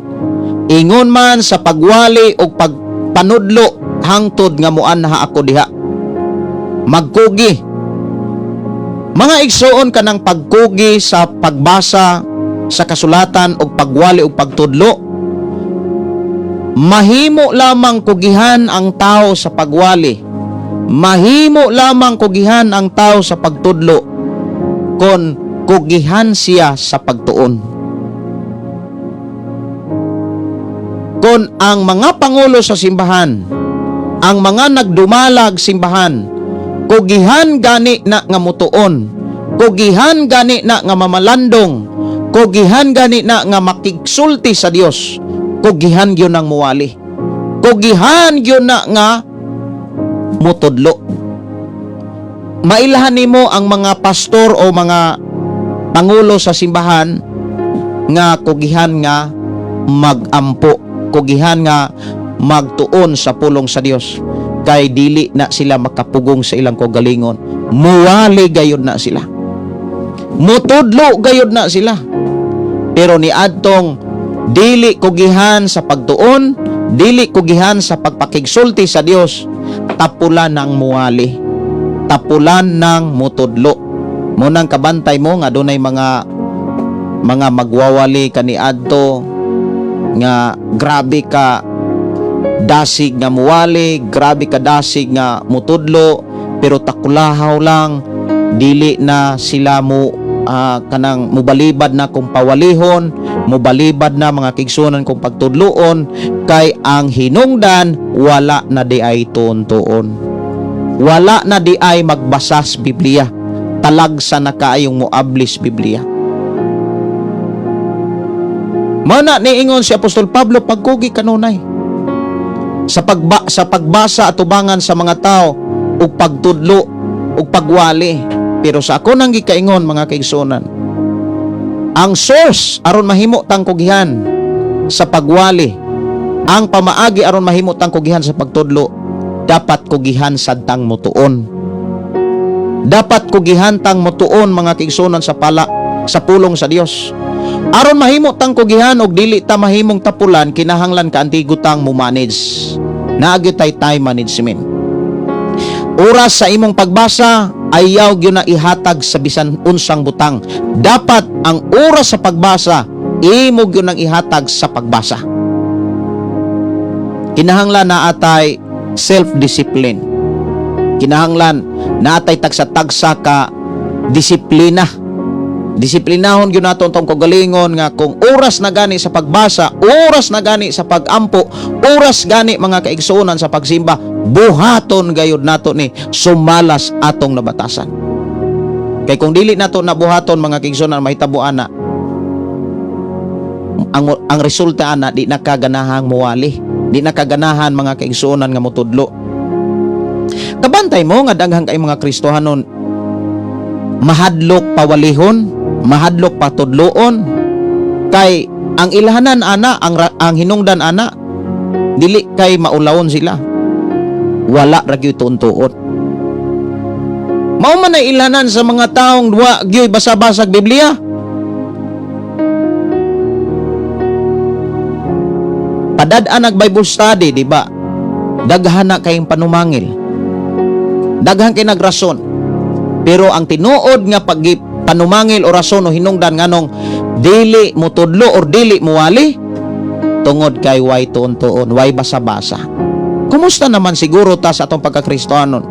S3: ingon man sa pagwali o pagpanudlo, hangtod nga muanha ako diha. Magkugi, mga igsuon, kanang pagkugi sa pagbasa sa kasulatan o pagwali o pagtudlo. Mahimo lamang kugihan ang tao sa pagwali, mahimo lamang kugihan ang tao sa pagtudlo kon kugihan siya sa pagtuon. Kon ang mga pangulo sa simbahan, ang mga nagdumalag simbahan, kugihan gani na nga mutuon, kugihan gani na nga mamalandong, kugihan gani na nga makigsulti sa Dios, kugihan gyud nang muwali, kugihan gyud na nga mutudlo. Mailahan nimo ang mga pastor o mga pangulo sa simbahan nga kugihan nga magampo, kugihan nga magtuon sa pulong sa Dios, kay dili na sila makapugong sa ilang kaugalingon. Muwali gayud na sila, mutudlo gayud na sila. Pero ni adtong dili kugihan sa pagtuon, dili kugihan sa pagpakigsulti sa Dios, tapulan ng muwali, tapulan ng mutudlo. Munang kabantay mo nga dunay mga magwawali kaniadto nga grabe ka dasig nga muwali, grabe ka dasig nga mutudlo, pero takulahaw lang, dili na sila mo kanang mubalibad na kung pawalihon, mubalibad na, mga kaigsuonan, kung pagtudloon, kay ang hinungdan wala na di ay tuon-tuon. Wala na di ay magbasas Biblia. Talagsa na kaayong moablis Biblia. Mana niingon si Apostol Pablo, pagkugi kanunay sa pagbasa atubangan sa mga tao ug pagtudlo ug pagwali. Pero sa ako nang gikaingon, mga kaigsuonan, ang source aron mahimo tang kugihan sa pagwali, ang pamaagi aron mahimo tang kugihan sa pagtudlo, dapat kugihan sad tang mutuon. Dapat kugihan tang mutuon, mga kaigsuonan, sa pulong sa Dios. Aron mahimo tang kugihan og dili ta mahimong tapulan, kinahanglan kaantigo tang mo manage. Naa gyud tay time management. Oras sa imong pagbasa, ayaw gyud na ihatag sa bisan unsang butang. Dapat ang oras sa pagbasa, imo gyud nang ihatag sa pagbasa. Kinahanglan naa tay self-discipline. Kinahanglan naa tay tagsa-tagsa ka disiplina. Disiplinahon gyud nato atong kaugalingon nga kung oras na gani sa pagbasa, oras na gani sa pagampo, oras gani, mga kaigsuonan, sa pagsimba, buhaton gayud nato ni sumalas atong nabatasan. Kay kung dili nato nabuhaton, mga kaigsuonan, mahitabo ana ang resulta ana, di na kaganahang muwali, di na kaganahan, mga kaigsuonan, nga motudlo. Kabantay mo nga daghan kay mga Kristohanon mahadlok pawalihon, mahadlok patudloon, kay ang ilhanan ana, ang hinungdan ana, Dili kay maulawon sila, wala ra gyud tuon-tuon. Mao man na ilanan sa mga taong wa gyud basa-basag Biblia. Padad-an nag Bible study, di ba? Daghan na kayong panumangil. Daghan kay nagrason. Pero ang tinuod nga pag panumangil o rason o hinungdan nganong dili motudlo or dili muwali tungod kay way tuon-tuon, way basa-basa. Kumusta naman siguro ta sa atong pagkakristohanon?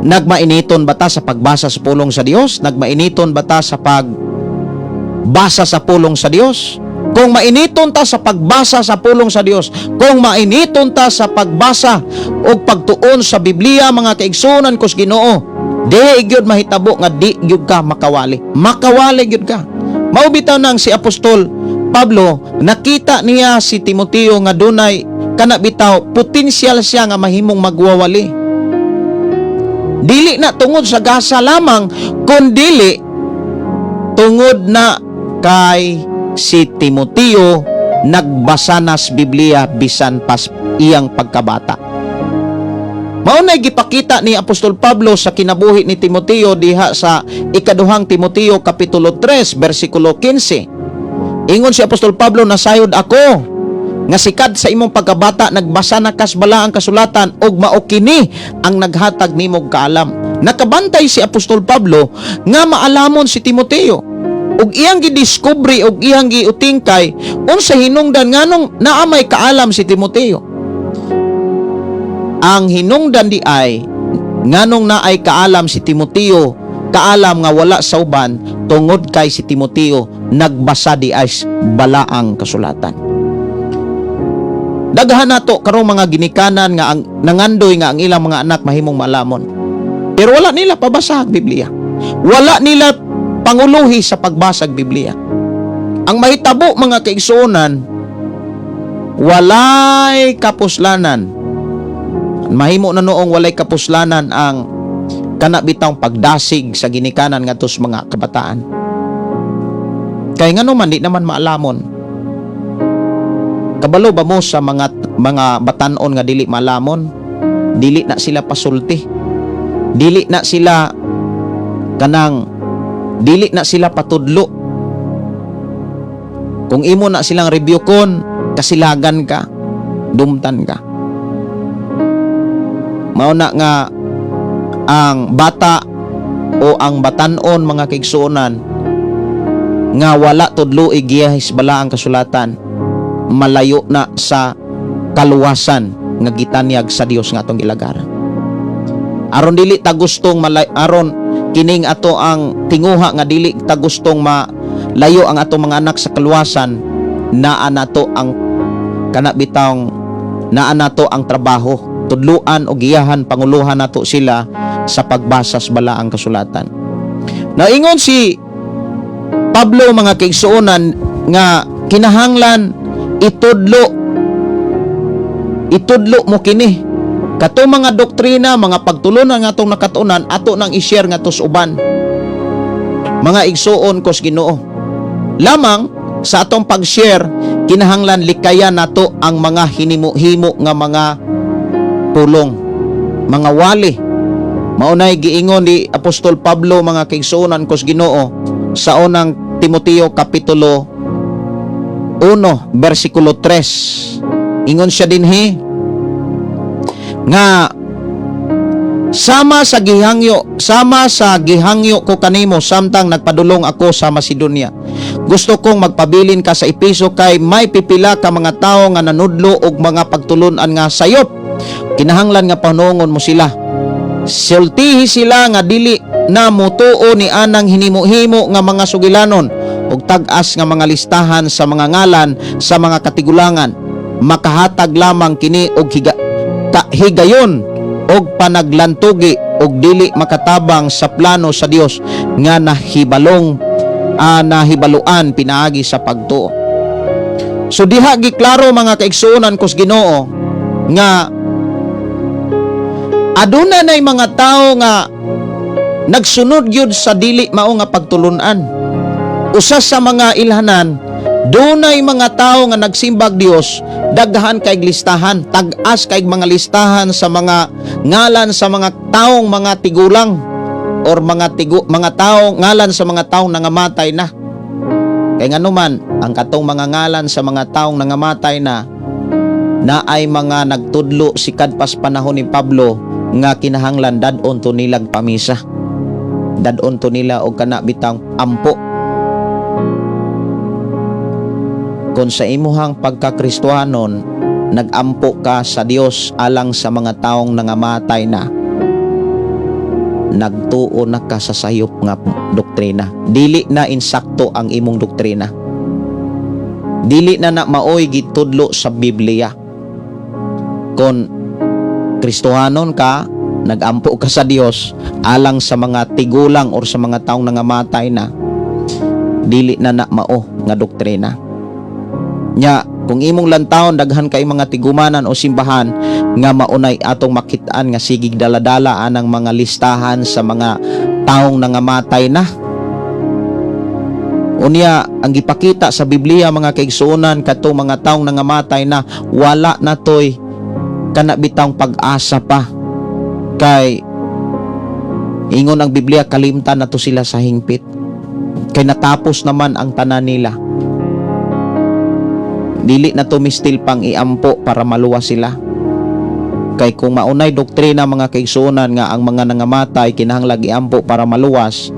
S3: Nagmainiton ba ta sa pagbasa sa pulong sa Dios? Nagmainiton ba ta sa pagbasa sa pulong sa Dios? Kung mainiton ta sa pagbasa sa pulong sa Dios, kung mainiton ta sa pagbasa o pagtuon sa Biblia, mga kaigsuonan kos Ginoo, di gyud mahitabo nga di gyud ka makawali. Makawali gyud ka. Mao bitaw nang si Apostol Pablo, nakita niya si Timoteo nga dunay kana bitaw potensyal siya nga mahimong magwawali. Dili na tungod sa gasa lamang, kundili tungod na kay si Timoteo nagbasa nas Biblia bisan pas iyang pagkabata. Mao na gipakita ni Apostol Pablo sa kinabuhi ni Timoteo diha sa ikaduhang Timoteo kapitulo 3 bersikulo 15. Ingon si Apostol Pablo, "Nasayod ako nga sikad sa imong pagkabata nagbasa na kas balaang kasulatan ug mao kini ang naghatag nimog kaalam." Nakabantay si Apostol Pablo nga maalamon si Timoteo ug iyang gidiskubre ug iyang giutingkay unsa hinungdan nganong naa may kaalam si Timoteo. Ang hinungdan di ay nganong naay kaalam si Timoteo, kaalam nga wala sa uban, tungod kay si Timoteo nagbasa di ay balaang kasulatan. Daghan nato karong mga ginikanan nga ang nangandoy nga ang ilang mga anak mahimong maalamon. Pero wala nila pabasa ang Biblia. Wala nila panguluhi sa pagbasa og Biblia. Ang mahitabo, mga kaigsuonan, walay kapuslanan. Mahimo na noong walay kapuslanan ang kana bitawng pagdasig sa ginikanan ngadto sa mga kabataan. Kay ngano man di naman maalamon? Kabalo ba mo sa mga batanon nga dili maalamon? Dili na sila pasulti. Dili na sila kanang dili na sila patudlo. Kung imo na silang review kon, kasilagan ka, dumtan ka. Mao na nga ang bata o ang batanon, mga kaigsuonan, nga wala tudloi giyahis balaang kasulatan, malayo na sa kaluwasan nga gitanyag sa Dios nga atong gilagaran. Aron dili ta gustong malay, aron kining ato ang tinguha nga dili ta gustong malayo ang atong mga anak sa kaluwasan, naa nato ang kana bitawng naa nato ang trabaho, tudluan o giyahan, panguluhan nato sila sa pagbasa sa balaang kasulatan. Naingon si Pablo, mga kaigsuonan, nga kinahanglan itudlo itudlo mo kini kato mga doktrina, mga pagtulunan nga atong nakatunan, ato nang i-share ngadto sa uban, mga igsuon kos Ginoo. Lamang sa atong pag-share, kinahanglan likayan nato ang mga hinimo-himo nga mga pulong, mga wali. Maunay giingon ni Apostol Pablo, mga kaigsuonan kos Ginoo, sa unang Timoteo kapitulo 1 bersikulo 3. Ingon siya dinhi nga, Sama sa gihangyo ko kanimo samtang nagpadulong ako sa Macedonia, gusto kong magpabilin ka sa Epeso kay may pipila ka mga tawo nga nanudlo og mga pagtulun-an nga sayop. Kinahanglan nga pahnungon mo sila. Sultihi sila nga dili na mutuo ni anang hinimo-himo nga mga sugilanon ug tag-as nga mga listahan sa mga ngalan sa mga katigulangan. Makahatag lamang kini og higayon og panaglantugi og dili makatabang sa plano sa Dios nga nahibaluan pinaagi sa pagtuo." So diha giklaro, mga kaigsuonan kos Ginoo, nga aduna nay mga tawo nga nagsunod gyud sa dili mao nga pagtulunan. Usa sa mga ilhanan, dunay mga tawo nga nagsimbag Dios, Daghan kay listahan, tag-as kay mga listahan sa mga ngalan sa mga taong mga tigulang or mga taong ngalan sa mga taong nangamatay na. Kay nganuman ang katong mga ngalan sa mga taong nangamatay na na ay mga nagtudlo sikad pas panahon ni Pablo nga kinahanglan dad-on to nilag pamisa. Dad-on to nila og kana bitang ampo. Kung sa imuhang pagkakristohanon nagampo ka sa Dios alang sa mga taong nangamatay na, nagtuo na ka sa sayop nga doktrina. Dili na insakto ang imong doktrina. Dili na na maoy gitudlo sa Biblia. Kung Kristohanon ka, nagampo ka sa Dios alang sa mga tigulang or sa mga taong nangamatay na, dili na na mao nga doktrina. Nya, kung imong lantawon, daghan kay mga tigumanan o simbahan nga maunay atong makitaan nga sigig daladala anang mga listahan sa mga taong nangamatay na. Unya, ang gipakita sa Biblia, mga kaigsuonan, katong mga taong nangamatay na, wala na toy kana bitang pag-asa pa. Kay ingon ang Biblia, kalimtan na to sila sa hingpit. Kay natapos naman ang tanan nila. Dili na to mistil pang iampo para maluwas sila. Kay kung maunay doktrina, mga kaigsuonan, nga ang mga nangamatay kinahanglan iampo para maluwas,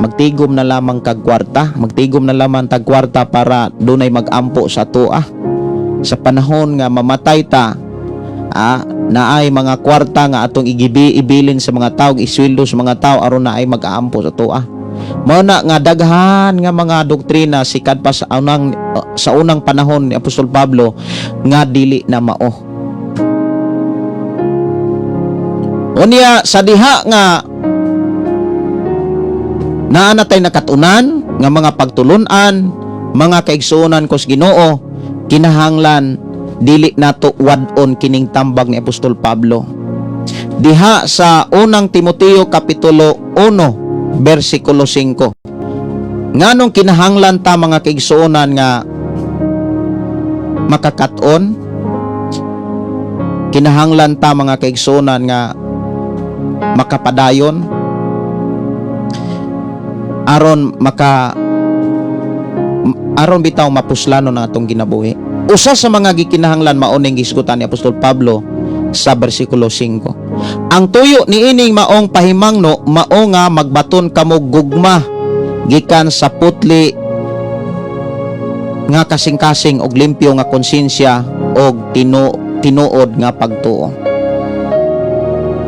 S3: magtigom na lamang kag kwarta, magtigom na lamang tag kwarta para dunay magampo sa atoa. Sa panahon nga mamatay ta, naay mga kwarta nga atong igibi ibilin sa mga tao, isweldo sa mga tao aron naay mag-aampo sa atoa. Mao na nga daghan nga mga doktrina sikad pa sa unang panahon ni Apostol Pablo nga dili na mao. Unya sa diha nga naa na tay nakatunan nga mga pagtulunan, mga kaigsuonan ko sa Ginoo, kinahanglan dili nato wad-on kining tambag ni Apostol Pablo. Diha sa Unang Timoteo kapitulo 1 bersikulo 5. Nganong kinahanglan ta, mga kaigsuonan, nga makakat-on? Kinahanglan ta, mga kaigsuonan, nga makapadayon aron bitaw mapuslanon ang atong ginabuhi. Usa sa mga gikinahanglan mao ning gisgutan ni Apostol Pablo sa bersikulo 5. Ang tuyo niining maong pahimangno mao nga magbaton kamo gugma gikan sa putli nga kasing-kasing og limpyo nga konsensya og tinuod nga pagtuo.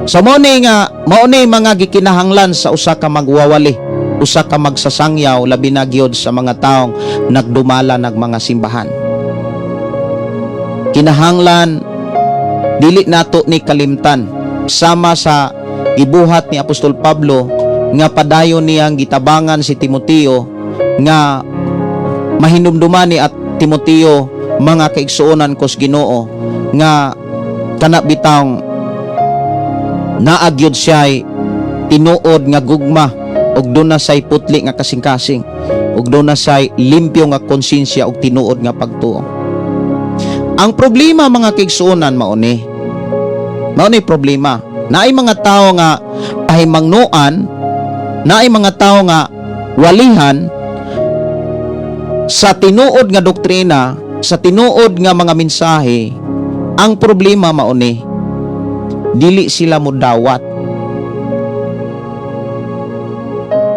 S3: So mao ni nga mao ni mga gikinahanglan sa usa ka magwawali, usa ka magsasangyaw, labi na gyud sa mga taong nagdumala ng mga simbahan. Kinahanglan dili nato ni kalimtan sama sa gibuhat ni Apostol Pablo nga padayon niyang gitabangan si Timoteo nga mahinumduman ni at Timoteo, mga kaigsuonan kos Ginoo, nga kana bitawng naa gyud siya'y tinuod nga gugma ug duna say putli nga kasing-kasing ug duna say limpyo nga konsensya ug tinuod nga pagtuo. Ang problema, mga kaigsuonan, mao ni. Mao ni problema. Naay mga tao nga pahimangnoan, naay mga tao nga walihan sa tinuod nga doktrina, sa tinuod nga mga mensahe. Ang problema mao ni, dili sila modawat.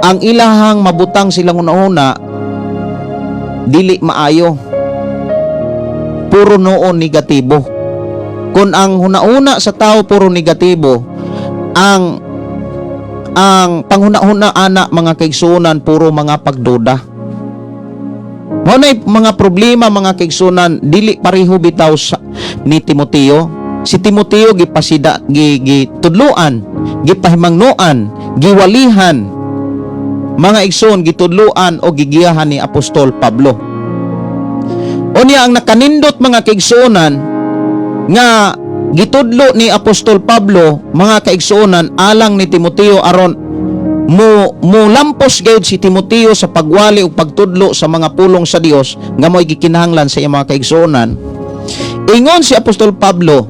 S3: Ang ilahang mabutang silang una-una, dili maayo. Puro noon negatibo. Kung ang huna-huna sa tao puro negatibo, ang panghuna-huna ana, mga kaigsunan, puro mga pagduda. Mao na mga problema, mga kaigsunan, dili pareho bitaw sa ni Timoteo. Si Timoteo gipasida, gitudloan, gipahimangnoan, giwalihan. Mga igsoon, gitudloan o gigiyahan ni Apostol Pablo. Unya ang nakanindot, mga kaigsuonan, nga gitudlo ni Apostol Pablo, mga kaigsuonan, alang ni Timoteo aron mo molampos gayud si Timoteo sa pagwali ug pagtudlo sa mga pulong sa Dios nga mo'y gikinahanglan sa iyang mga kaigsuonan. Ingon si Apostol Pablo,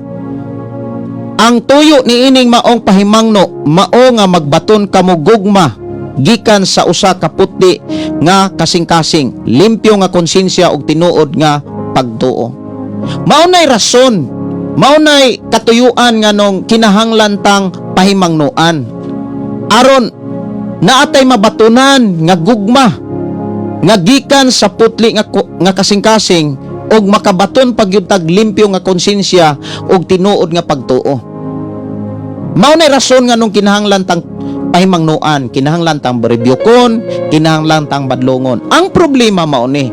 S3: ang tuyo niining maong pahimangno mao nga magbaton kamo gugma gikan sa usa ka putli nga kasing-kasing, limpyo nga konsensya ug tinuod nga pagtuo. Mao nay rason, mao nay katuyuan nganong kinahanglan tang pahimangnoan. Aron naatay mabatunan nga gugma nga gikan sa putli nga kasing-kasing ug makabaton pagyud tag limpyo nga konsensya ug tinuod nga pagtuo. Mao nay rason nganong kinahanglan tang pahimangnoan, kinahanglan tang rebyukon, kinahanglan tang badlongon. Ang problema mao ni,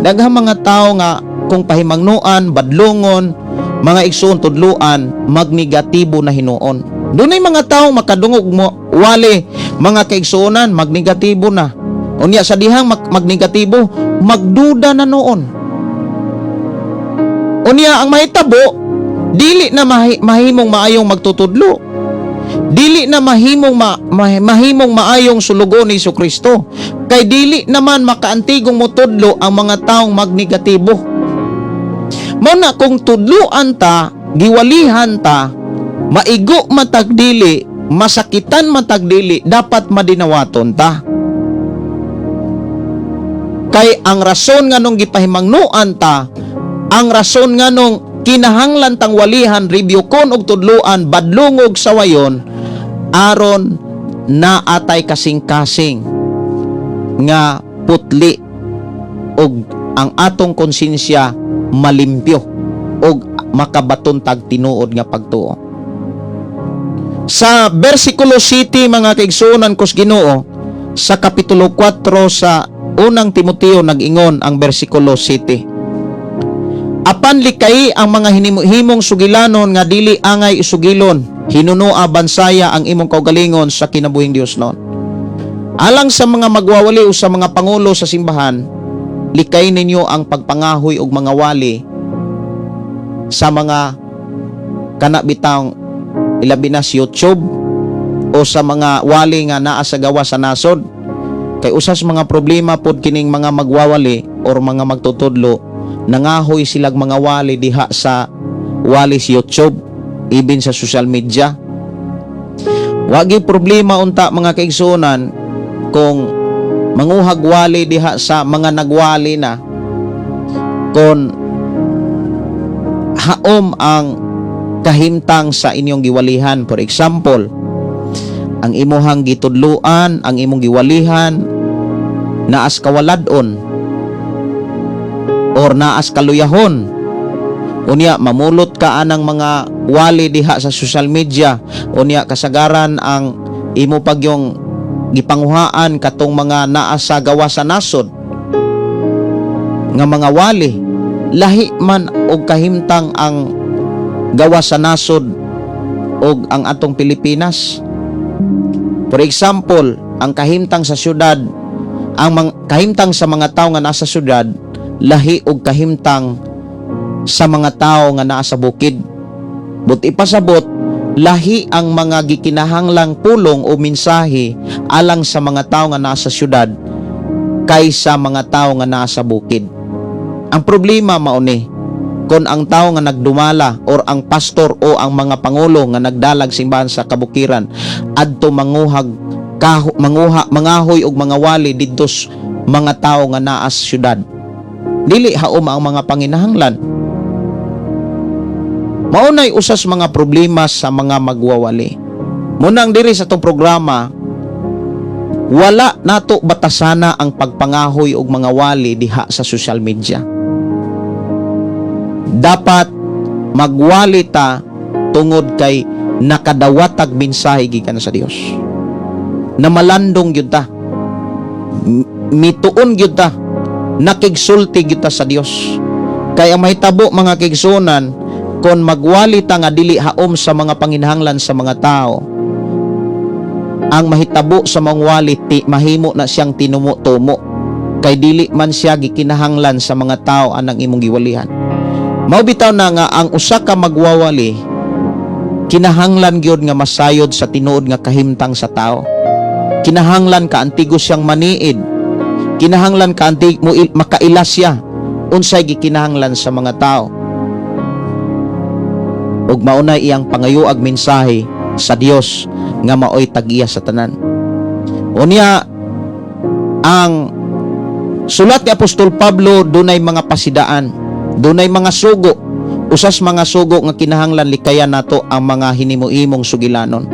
S3: daghang mga tao nga kung pahimangnoan, badlongon, mga igsoon, tudluan, magnegatibo na hinuon. Dunay mga tao makadungog mo wali, mga kaigsuonan, magnegatibo na. Unya sa dihang magnegatibo, magduda na noon. Unya ang mahitabo, dili na mahimong maayong magtutudlo. Dili na mahimong maayong sulugoon ni Kristo. Kay dili naman makaantigong motudlo ang mga taong magnegatibo. Mao na kung tudluan ta, giwalihan ta, maigo matag dili, masakitan matag dili, dapat madinawaton ta. Kay ang rason nganong gipahimangnoan ta, ang rason nganong kinahanglan tang walihan, rebyukon og tudluan, badlungog sawayon, aron naatay kasing-kasing nga putli og ang atong konsensya malimpyo og makabaton tag tinuod nga pagtuo. Sa versikulo 7, mga kaigsuonan kos Ginoo, sa kapitulo 4 sa Unang Timoteo, nag-ingon ang versikulo 7: "Apan likay ang mga hinimo-himong sugilanon nga dili angay isugilon. Hinunoa, bansaya ang imong kaugalingon sa kinabuhing Dios non." Alang sa mga magwawali o sa mga pangulo sa simbahan, likay ninyo ang pagpangahoy og mga wali sa mga kana bitang ilabi na sa YouTube o sa mga wali nga naa sa gawas sa nasod. Kay usas mga problema pod kining mga magwawali or mga magtutudlo, nangahoy silag mga wali diha sa wali sa YouTube, even sa social media. Wagi problema unta, mga kaigsuonan, kung manguhag wali diha sa mga nagwali na kon haom ang kahimtang sa inyong giwalihan. For example, ang imuhang gitudluan, ang imong giwalihan, naas kawaladon or naas kaluyahon. Unya mamulot ka anang mga wali diha sa social media, unya kasagaran ang imo pagyong gipanguhaan katong mga naa sa gawas sa nasod nga mga wali. Lahi man og kahimtang ang gawas sa nasod og ang atong Pilipinas. For example, ang kahimtang sa syudad, ang kahimtang sa mga tao nga nasa syudad, lahi og kahimtang sa mga tao nga naa sa bukid. But ipasabot, lahi ang mga gikinahanglang pulong o mensahe alang sa mga tao nga nasa syudad kaysa mga tao nga nasa bukid. Ang problema mao ni, kon ang tao nga nagdumala or ang pastor o ang mga pangulo nga nagdalag simbahan sa kabukiran adto manguhag kaho, manguha mangahoy og mga wali didto mga tao nga naa sa syudad, dili haom ang mga panginahanglan. Mao nay usas mga problema sa mga magwawali. Munang diri sa atong programa, wala nato batasana ang pagpangahoy og mga wali diha sa social media. Dapat magwali ta tungod kay nakadawatag mensahe gikan sa Dios. Namalandong gyud ta. Mituon gyud ta. Nakigsulti gyud ta sa Dios. Kay ang mahitabo, mga kaigsuonan, kon magwali ta nga dili haom sa mga panginahanglan sa mga tao, ang mahitabo sa mga wali ti, mahimo na siyang tinumo-tumo kay dili man siya gikinahanglan sa mga tao anang imong giwalihan. Mao bitaw na nga ang usa ka magwawali kinahanglan gyud nga masayod sa tinuod nga kahimtang sa tao. Kinahanglan kaantigo siyang maniid. Kinahanglan kaantig mo makaila siya unsay gikinahanglan sa mga tao. Ug maunay iyang pangayoag mensahe sa Dios nga maoy tag-iya sa tanan. Unya ang sulat ni Apostol Pablo dunay mga pasidaan, dunay mga sugo. Usas mga sugo nga kinahanglan likayan nato ang mga hinimo-imong sugilanon.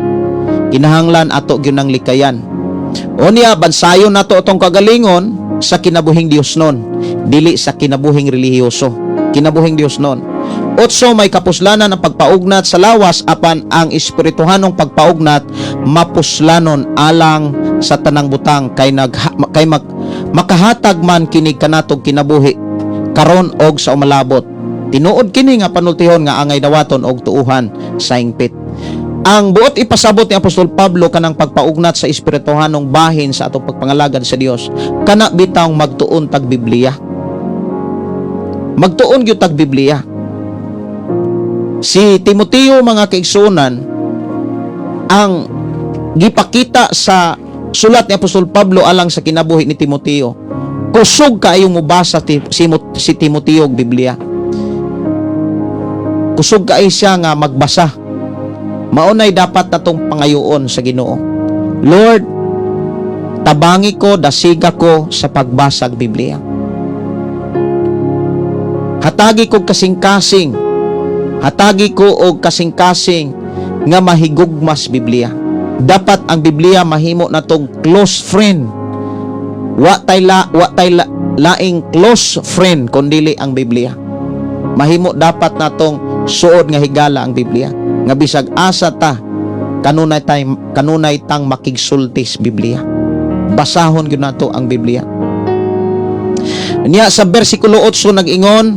S3: Kinahanglan ato gyud nang likayan. Unya bansayon nato atong kagalingon sa kinabuhing Diosnon, dili sa kinabuhing relihiyoso. Kinabuhing Diosnon. Otso, may kapuslanan ang pagpaugnat sa lawas, apan ang espirituhanong pagpaugnat mapuslanon alang sa tanang butang kay nag kay makahatag man kini kanatog kinabuhi karon og sa umalabot. Tinuod kini nga panultihon nga angay dawaton og tuuhan sa hingpit. Ang buot ipasabot ni Apostol Pablo, kanang pagpaugnat sa espirituhanong bahin sa atong pagpangalagad sa Dios, kana bitawng magtuon tag Biblia. Magtuon gyud tag Biblia. Si Timoteo, mga kaigsuonan, ang gipakita sa sulat ni Apostol Pablo alang sa kinabuhi ni Timoteo, kusog kaayong mobasa si Timoteo og Biblia. Kusog kaayo siya nga magbasa. Maunay dapat natong pangayoon sa Ginoo. Lord, tabangi ko, dasiga ko sa pagbasag Biblia. Hatagi ko kasing-kasing. Hatagi ko og kasing-kasing nga mahigugmas Biblia. Dapat ang Biblia mahimo natong close friend. Wa tay laing close friend kundili ang Biblia. Mahimo dapat natong suod nga higala ang Biblia. Nga bisag asa ta, kanunay tang makigsulti sa Biblia. Basahon gyud nato ang Biblia. Niya sa bersikulo 8 nag-ingon,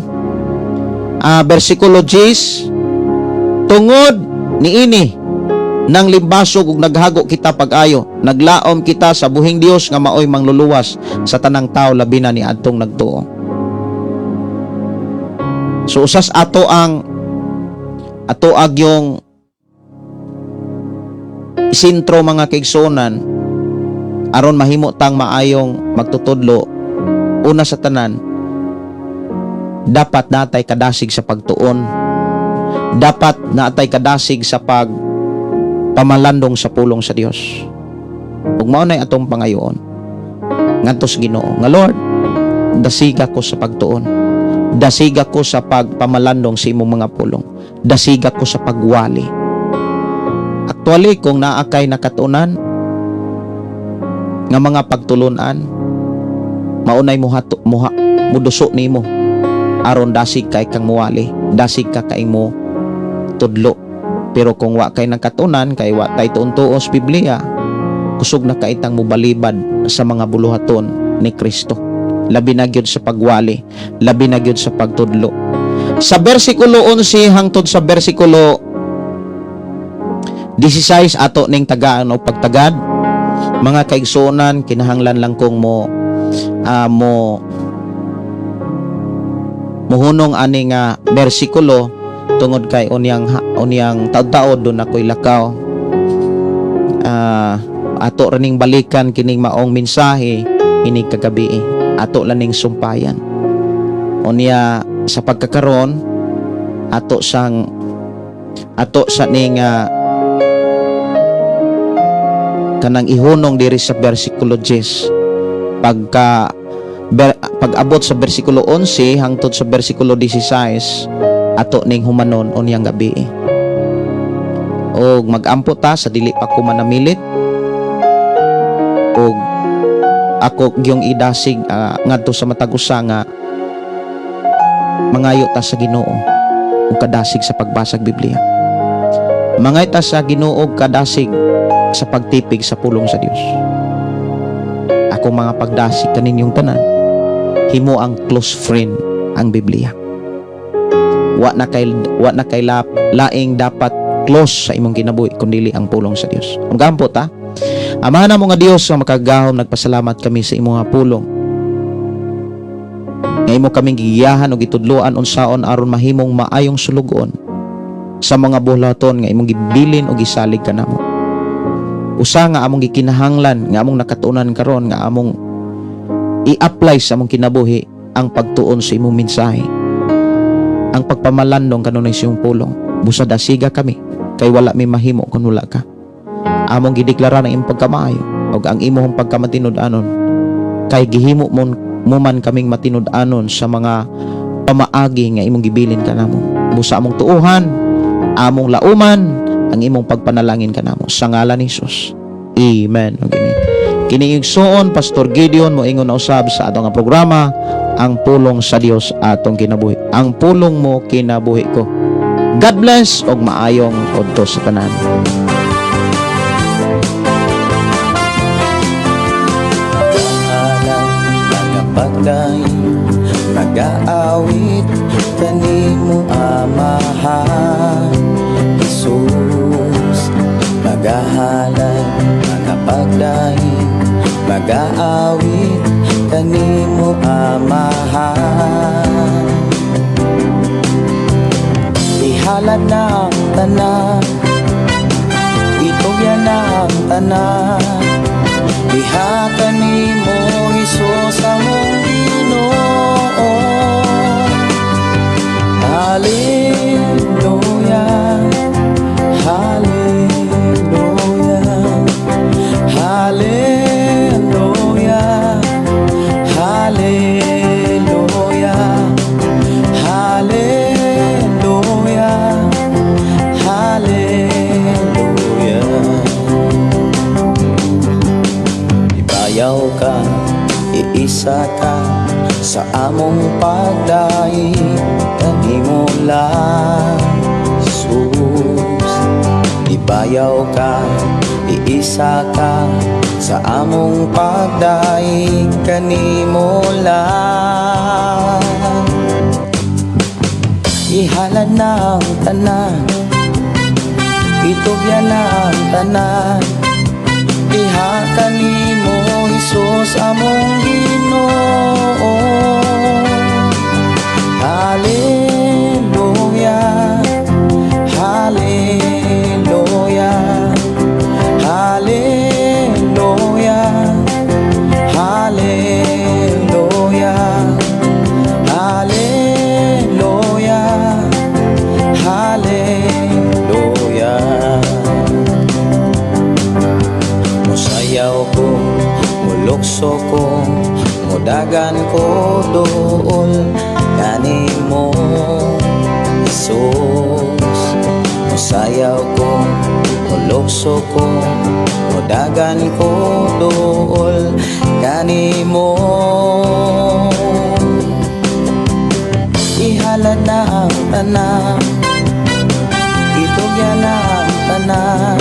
S3: bersikulo 10, tungod niini nang limbasog ug naghago kita pag-ayo, naglaom kita sa buhing Dios nga maoy mangluluwas sa tanang tao, labi na ni adtong nagtuo. So usas ato ang ato agyong sentro, mga kaigsuonan, aron mahimo tang maayong magtutudlo, una sa tanan dapat natay kadasig sa pagtuon, dapat natay kadasig sa pag pamalandong sa pulong sa Dios. Ug mao nay atong pangayoon ngadto sa Ginoo nga, "Lord, dasiga ko sa pagtuon, dasiga ko sa pagpamalandong sa imong mga pulong, dasiga ko sa pagwali." Actually, kung naa kay nakatunan nga mga pagtulunan, maunay muhato muha muduso nimo aron dasig kay kang muwali, dasig ka kay mo tudlo. Pero kung wa kay nakatunan, kay wa tay tuon-tuos Biblia, kusog na kaitang mobalibad sa mga buluhaton ni Kristo, labi na gyud sa pagwali, labi na gyud sa pagtudlo. Sa bersikulo 11 hangtod sa bersikulo 16 ato ning tagaan o pagtagad, mga kaigsuonan. Kinahanglan lang kong mo muhunong ani nga bersikulo tungod kay unyang taud-taod doon ako'y lakaw. Ato raning balikan kining maong mensahe inig kagabi, ato laning sumpayan. Unya sa pagkakaron, ato sa ning kanang ihunong diri sa bersikulo 10. Pag-abot sa bersikulo 11 hangtod sa bersikulo 16, ato ning humanon unyang gabi. Og magampo ta sa dili pa ko manamilit og ako gyung idasig ngadto sa matag usa nga mangayo ta sa Ginoo og kadasig sa pagbasag Biblia. Mangayo ta sa Ginoo og kadasig sa pagtipig sa pulong sa Dios. Ako mga pagdasig kaninyong tanan, himo ang close friend ang Biblia. Wa na kay laing dapat close sa imong kinabuhi kundi ang pulong sa Dios. Magampo ta. Amahan mo nga Dios nga makagagahom, nagpasalamat kami sa imong nga pulong. Nga imo kaming gigiyahan ug gitudloan unsaon aron mahimong maayong sulugoon sa mga buhaton nga imong gibilin o gisalig kanamo. Usa nga among gikinahanglan nga among nakatunan karon nga among i-apply sa among kinabuhi, ang pagtuon sa imong mensahe. Ang pagpamalandong kanunay sa imong pulong. Busa dasiga kami kay wala mi mahimo kun wala ka. Among gideklara ang imong pagkamaayo ug ang imong pagkamatinud-anon kay gihimo mo man kaming matinud-anon sa mga pamaagi nga imong gibilin kanamo. Busa among tuohan, among lauman ang imong pagpanalangin kanamo sa ngalan ni Jesus. Amen. Ug amen. Kini igsoon Pastor Gideon moingon na usab sa atong nga programa, Ang Pulong sa Dios Atong Kinabuhi. Ang pulong mo kinabuhi ko. God bless ug maayong udto sa tanan.
S1: Pangalan, nagapagdaig, nagaawit kanimo, Amahan Jesus. Magahalad, magapagdaig, magaawit kanimo, Amahan. Ihalad na ang tanan, itugyan na ang tanan. Diha kanimo, Hesus, among Ginoo. Hallelujah, Hallelujah, Hallelujah, Hallelujah, Hallelujah, Hallelujah. Ibayaw ka, iisa ka sa among pagdaig kanimo lang, Jesus. Ibayaw ka, iisa ka sa among pagdaig kanimo lang. Ihalad na ang tanan, itugyan na ang tanan. Diha kanimo, Hesus, among Ginoo. Hallelujah, Hallelujah, Hallelujah, Hallelujah, Hallelujah, Hallelujah. Musayaw ko, mulukso ko, mudagan ko dool kanimo, Jesus. Musayaw ko, mulukso ko, mudagan ko dool kanimo. Ihalad na ang tanan, itugyan na ang tanan.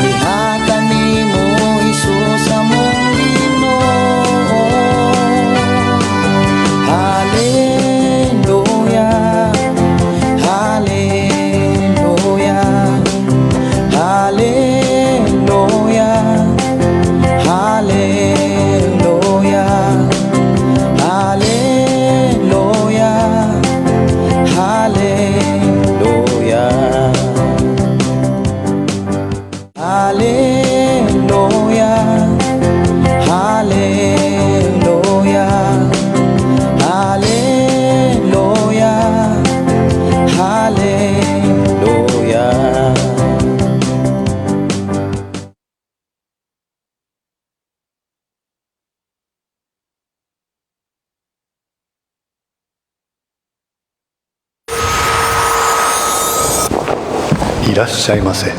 S1: Diha kanimo, Hesus, among Ginoo. Hallelujah, Hallelujah, Hallelujah, Hallelujah, Hallelujah, Hallelujah. Hallelujah, Hallelujah, Hallelujah, Hallelujah.
S4: いらっしゃいませ。